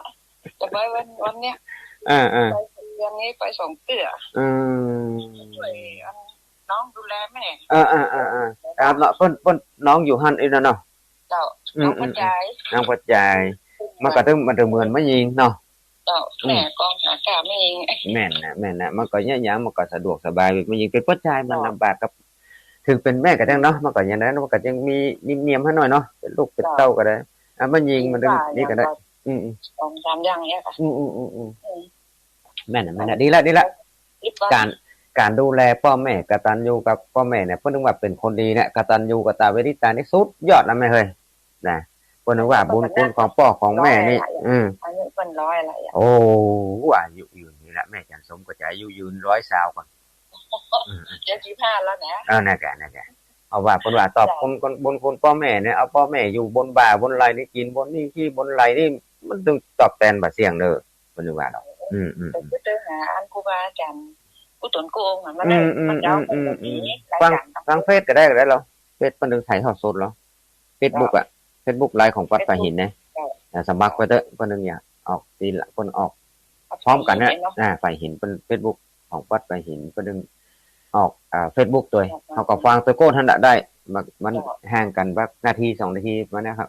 จะไปวัน วันเนี้ย อ่า อ่า ไปเดือนนี้ไปสองเตื้อ อืม ช่วยอันน้องดูแลแม่ เออ เออ เออ เออ ครับเนาะ เปิ้น เปิ้น น้องอยู่หั้นอี้เนาะ เจ้า อืม น้องปัจจัย อืม น้องปัจจัย มันก็ตึง มันตึงเหมือนแม่ญิงเนาะ เจ้า อืม แม่ก็หาก้าแม่เอง แม่นนะ แม่นนะ มันก็เยียะหยัง มันก็สะดวกสบาย แม่ญิงเป๋นป้อจาย มัน เจ้า ลำบากกับ เถิงเป๋นแม่ก็จั้งเนาะ มันก็อย่างนั้น มันก็ยังมีนิ่มเนียมหั้นหน่อยเนาะ เป๋นลูกเป๋นเต้าก็ได้ เจ้า อ่ะ แม่ญิงมัน เจ้า นี่ก็ได้ อย่างก็ อืม อืม สองสามอย่างเนี่ยค่ะ อืม อืม อืม อืม อืม แม่นนะ แม่นนะ ดีละ ดีละ ดีละ ก๋าน ก๋านดูแลป้อแม่ กตัญญูกับป้อแม่เนี่ย เปิ้นเรียกว่าเป๋นคนดีเนี่ย กตัญญูกตเวทิตานี่สุดยอดนะแม่เฮ้ย นะ เปิ้นว่าบุญคุณของป้อของแม่นี่ ร้อยละ อืม อายุเปิ้นร้อยละ โอ้ อายุยืนนี่แหละ แม่จั๋นสมก็จะอายุยืนร้อยซาวก่อน อืม เจ็ดสิบห้าแล้วนะ เออ นั่นแหละ นั่นแหละ เอาว่าเปิ้นว่าตอบ เจ้า คุณ คุณ บุญคุณป้อแม่เนี่ย เอาป้อแม่อยู่บนบ่าบนไหล่นี่ กิ๋นบนนี่ ขี้บนไหล่นี่ มันตึงตอบแตนบ่เสี้ยงเน่อ เปิ้นว่าเนาะ อืม อืม แต่คือเจอหาอันครูบาอาจ๋ารย์ กู้ต๋นกู้องค์อะ มาได้ อืม อืม มาเจ้า อืม อืม อืม รายการ ฟัง ฟังเฟซก็ได้ ก็ได้เหรอ เฟซเปิ้นตึงถ่ายทอดสดเหรอ เฟซบุ๊กอะ เฟซบุ๊กไลฟ์ของวัดป่าหินนะ เจ้า อ่า สมัครไปเต๊อะ เปิ้นตึงอยากออกทีละ เปิ้นออกพร้อมกั๋นเนี่ย เฟซเนาะ อ่า ป่าหิน เปิ้นเฟซบุ๊กของวัดป่าหิน เปิ้นตึงออก อ่า เฟซบุ๊กตวย เจ้า เฮาก็ฟังตวยโก้หั้นน่ะได้ มัน มัน เจ้า ห่างกั๋นสักนาทีสองนาทีประมาณเนี้ยครับ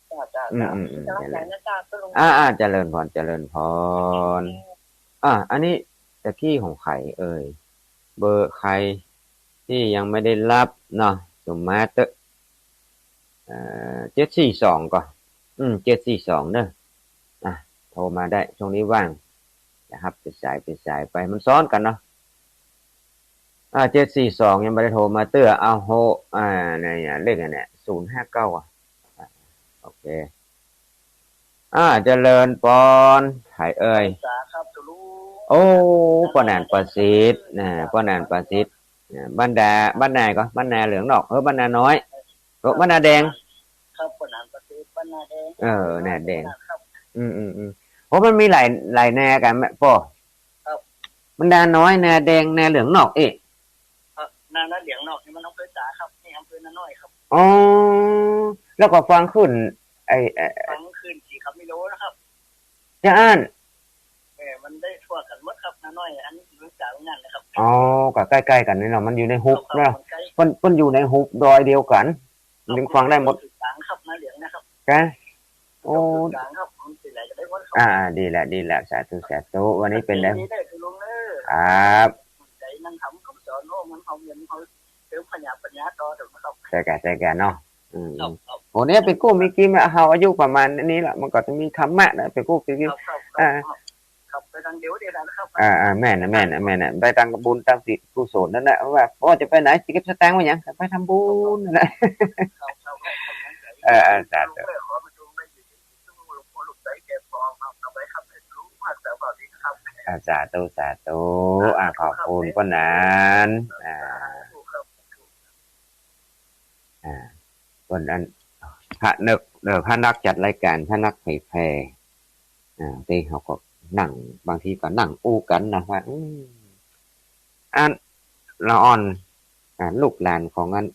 เจ้า เจ้า อืม เจ้า อืม อืม เจริญ เจ้า เจ้า เจ้า อ่า อ่า เจริญพร เจริญพร อ่า อันนี้ตะกี้ของใผเอ่ย เบอร์ใผตี้ยังไม่ได้ฮับเนาะ ส่งมาเต๊อะ เอ่อ เจ็ดสี่สอง ก่อ อืม เจ็ดสี่สอง เน่อ อ่ะ โทรมาได้ ช่วงนี้ว่าง นะครับ เป๋นสาย เป๋นสายไป มันซ้อนกั๋นเนาะ อ่า เจ็ดสี่สอง ยังบ่ได้โทรมาเตื้อ เอาโห อ่า เนี่ย เลขอันเนี้ย ศูนย์ห้าเก้า อ่ะ อ่ะ โอเค อ่า เจริญพร ใผเอ่ย พรรษาครับ ตุลุง โอ้ ป้อหนานประสิทธิ์ นะ ป้อหนานประสิทธิ์ นะ บ้านดา บ้านนาก่อ บ้านนาเหลืองนอก เออ บ้านนาน้อย เออ บ้านนาแดง ครับ ป้อหนานประสิทธิ์ บ้านนาแดง เออ นาแดง ครับ อืม อืม อืม โอ้ มันมีหลาย หลายนากั๋นแม่ป้อ ครับ บ้านนาน้อย นาแดง นาเหลืองนอก เอ๊ะ ครับ นา นาเหลืองนอกนี่มันอำเภอจ๋าครับ นี่อำเภอนาน้อยครับ อ๋อ แล้วก็ฟังขึ้น ไอ้ ไอ้ ฟังขึ้นสีคำมิโลนะครับ จะอั้น เออ มันได้ทั่วกั๋นหมดครับ นาน้อย อันนี้เหมือนจ๋าเหมือนกั๋นนะครับ อ๋อ ก็ใก้ๆ กั๋นนี่เนาะ มันอยู่ในหุบ ครับ เนาะ มันใก้ เปิ้น เปิ้นอยู่ในหุบดอยเดียวกั๋น ครับ มันจึงฟังได้หมด กลางครับ นาเหลืองนะครับ กะ โอ้ กลางครับ มันสิไหนก็ได้หมดครับ อ่า ดีละ ดีละ สาธุ สาธุ วันนี้เป๋นไง ดีได้คือลุงเน่อ ครับ ใจนั่งทำคำสอน โอ้ มันเฮาเรียนเฮาเติมปัญญา ปัญญาต่อเถอะนะครับ ใจ้กะ ใจ้กะเนาะ อืม ครับ ครับ โห เนี่ยเป๋นกู้มีกิ๋มอะ เฮาอายุประมาณนี้ละ มันก็จะมีธรรมะนะ เป๋นกู้มีกิ๋ม ครับ ครับ อ่า ครับ ครับ ไปตางเดียวเดียวนะครับ อ่า อ่า แม่นนะ แม่นนะ แม่นนะ ไปตางบุญตางสิกุศลนั่นแหละ ว่า โอ้ จะไปไหน จะเก็บสตางค์ไว้หยัง ไปทำบุญนั่นแหละ ครับ ครับ ครับ เออ เออ สาธุ ขอมาดูได้อยู่ที่ลุง ลุงใสแก่พอครับ เอาไว้ครับ ลุงมากแต่ว่าดีครับ อ่า สาธุ สาธุ อ่า ขอบคุณป้อหนาน อ่า ครับ อ่า วันนั้น พระนึก เอ่อ พระนักจัดรายการ พระนักเผยแผ่ อ่า ตี้เฮาก็นั่ง บางทีก็นั่งอู้กั๋นนะว่า อืม อันละอ่อน อ่า ลูกหลานของอัน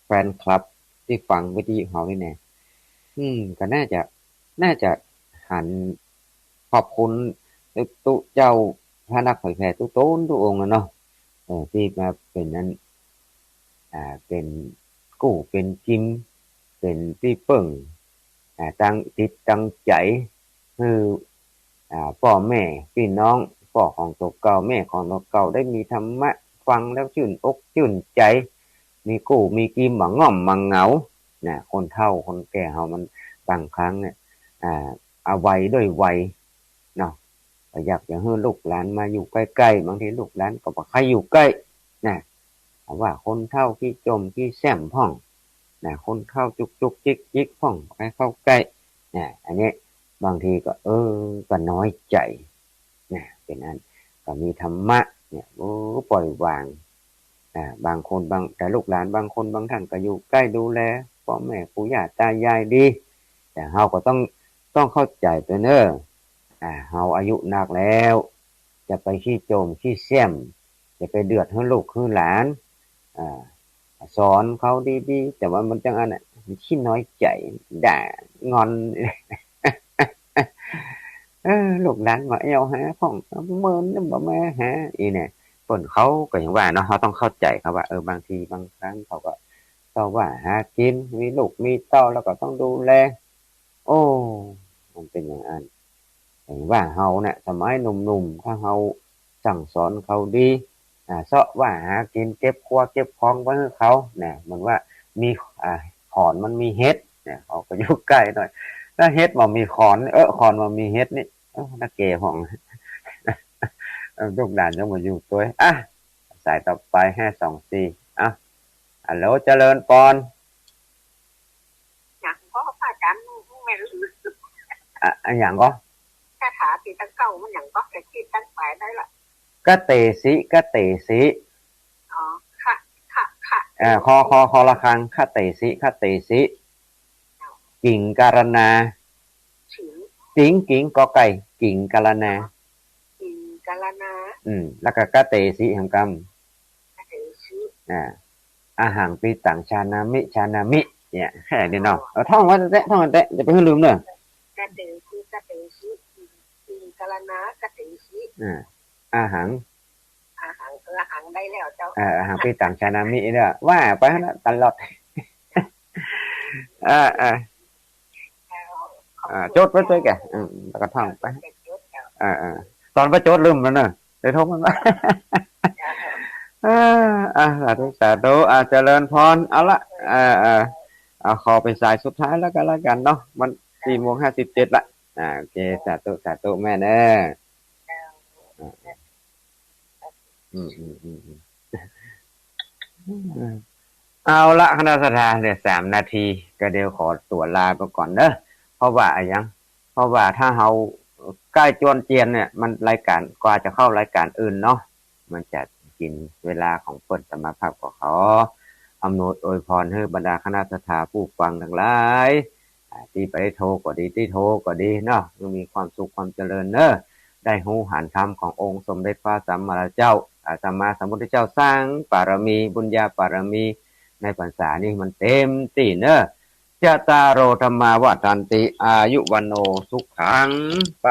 แฟนคลับตี้ฟังวิทยุเฮานี่แน่ อืม ก็น่าจะ น่าจะหันขอบคุณตุ๊เจ้าพระนักเผยแผ่ตุ๊ต๋นตุ๊องค์นะเนาะ เออ ตี้มาเป๋นอัน อ่า เป๋นกู้เป๋นกิ๋ม เป๋นตี้เปิ้ง อ่า ตางจิตตางใจ๋ หื้อ อ่า ป้อแม่ปี้น้อง ป้อของตั๋วเก่า แม่ของตั๋วเก่า ได้มีธรรมะฟังแล้วจื้นอกจื้นใจ๋ มีกู้มีกิ๋ม บ่ง่อมบ่เหงา นะ คนเฒ่าคนแก่เฮามันบางครั้งเนี่ย อ่า อวัยด้วยวัย เนาะ ก็อยากจะหื้อลูกหลานมาอยู่ใก้ๆ บางทีลูกหลานก็บ่ใค่อยู่ใก้ นะ ว่าคนเฒ่าขี้จ่มขี้แส้มพ่อง นะ คนเฒ่าจุกจุกจิกจิกพ่อง บ่ใค่เข้าใก้ อันนี้บางทีก็ เออ ก็น้อยใจ๋นะ เป๋นอัน ก็มีธรรมะเนี่ย โอ้ ปล่อยวาง อ่า บางคนบาง แต่ลูกหลานบางคนบางท่านก็อยู่ใก้ดูแลป้อแม่ปู่ย่าตายายดี แต่เฮาก็ต้อง ต้องเข้าใจ๋ตวยเน่อ อ่า เฮาอายุนักแล้ว จะไปขี้โจมขี้เสี้ยม จะไปเดือดหื้อลูกหื้อหลาน อ่า สอนเขาดีๆ แต่ว่ามันจังอันน่ะ มันขี้น้อยใจ๋ ด่างอน เออ ลูกหลานบ่แอ่วหาพ่อง เมินบ่มาหา อี้เนี่ย เปิ้นเขาก็อย่างว่าเนาะ เฮาต้องเข้าใจ๋เขาว่า เออ บางทีบางครั้งเขาก็เซาะว่าหากิ๋น มีลูกมีเต้าแล้วก็ต้องดูแล โอ้ มันเป๋นอย่างอั้น อย่างว่าเฮาเนี่ย สมัยหนุ่มๆ ถ้าเฮาสั่งสอนเขาดี อ่า เซาะว่าหากิ๋น เก็บครัวเก็บของไว้หื้อเขาเนี่ย เหมือนว่ามี อ่า ขอนมันมีเห็ดเนี่ย เขาก็อยู่ใก้หน่อย ถ้าเห็ดบ่มีขอน เออ ขอนบ่มีเห็ดนี่ เออ น่าเกพ่อง เออ ลูกหลานจะมาอยู่ตวย อ่ะ สายต่อไป ห้าสองสี่ อ่ะ ฮัลโหล เจริญปอน หยังก็ พระอาจ๋ารย์ แม่น อ่ะ อะหยังก็ คาถาตี้ตั้งเก๊ามันหยังก็ แต่ตี้ตั้งแป๋ได้ละ กะเตสิ กะเตสิ อ๋อ คะ คะ คะ อ่า คอ คอ คอระฆัง คะเตสิ คะเตสิ กิงการนา สิง กิง กิง กอไก่ กิงการนา กิงการนา อืม แล้วก็กะเตสิ หำกำ กะเตสิ อ่า อะหังปิตังชานามิ ชานามิ เนี่ย แค่นี้เนาะ เอาท่องไว้แต๊ะ ท่องไว้แต๊ะ อย่าไปหื้อลืมเน่อ กะเตสิ กะเตสิ กิงการนา กะเตสิ อ่า อะหัง อะหัง เออ อะหังได้แล้วเจ้า เออ อะหังปิตังชานามิเนี่ย ว่าไปหั้นน่ะตลอด เออ เออ เจ้า อ่า จดไว้ตวยแก่ อืม แล้วก็ท่องไป จดเจ้า เออ เออ ต๋อนไปจดลืมแล้วเน่อ เดี๋ยวโทษมัน เจ้า เออ อ่ะ สาธุ สาธุ อ่ะ เจริญปอน เอาละ เออ เออ เอาขอเป๋นสายสุดท้ายแล้วกัน แล้วกันเนาะ มันสี่โมงห้าสิบเจ็ดละ อ่า โอเค สาธุ สาธุ แม่เน่อ เจ้า อ่า อืม อืม อืม อืม เอาละ คณะศรัทธา เนี่ย สามนาที ก็เดี๋ยวขอตั๋วลาไปก่อนเนอะ เพราะว่าอะหยัง เพราะว่าถ้าเฮาใก้จวนเจียนเนี่ย มันรายการ กว่าจะเข้ารายการอื่นเนาะ มันจะกิ๋นเวลาของเปิ้น อาตมาภาพก็ขออำนวยอวยปอนหื้อบรรดาคณะศรัทธาผู้ฟังตังหลาย อ่า ตี้ไปโทรก็ดี ตี้โทรก็ดีเนาะ มีความสุขความเจริญเนอะ ได้ฮู้หันธรรมขององค์สมเด็จพระสัมมาเจ้า อ่า สัมมาสัมพุทธเจ้า สร้างปารมี บุญญาปารมี ในพรรษานี้มันเต็มตี้เนอะ จัตตาโร ธัมมา วัฑฒันติ อายุ วัณโณ สุขัง พะ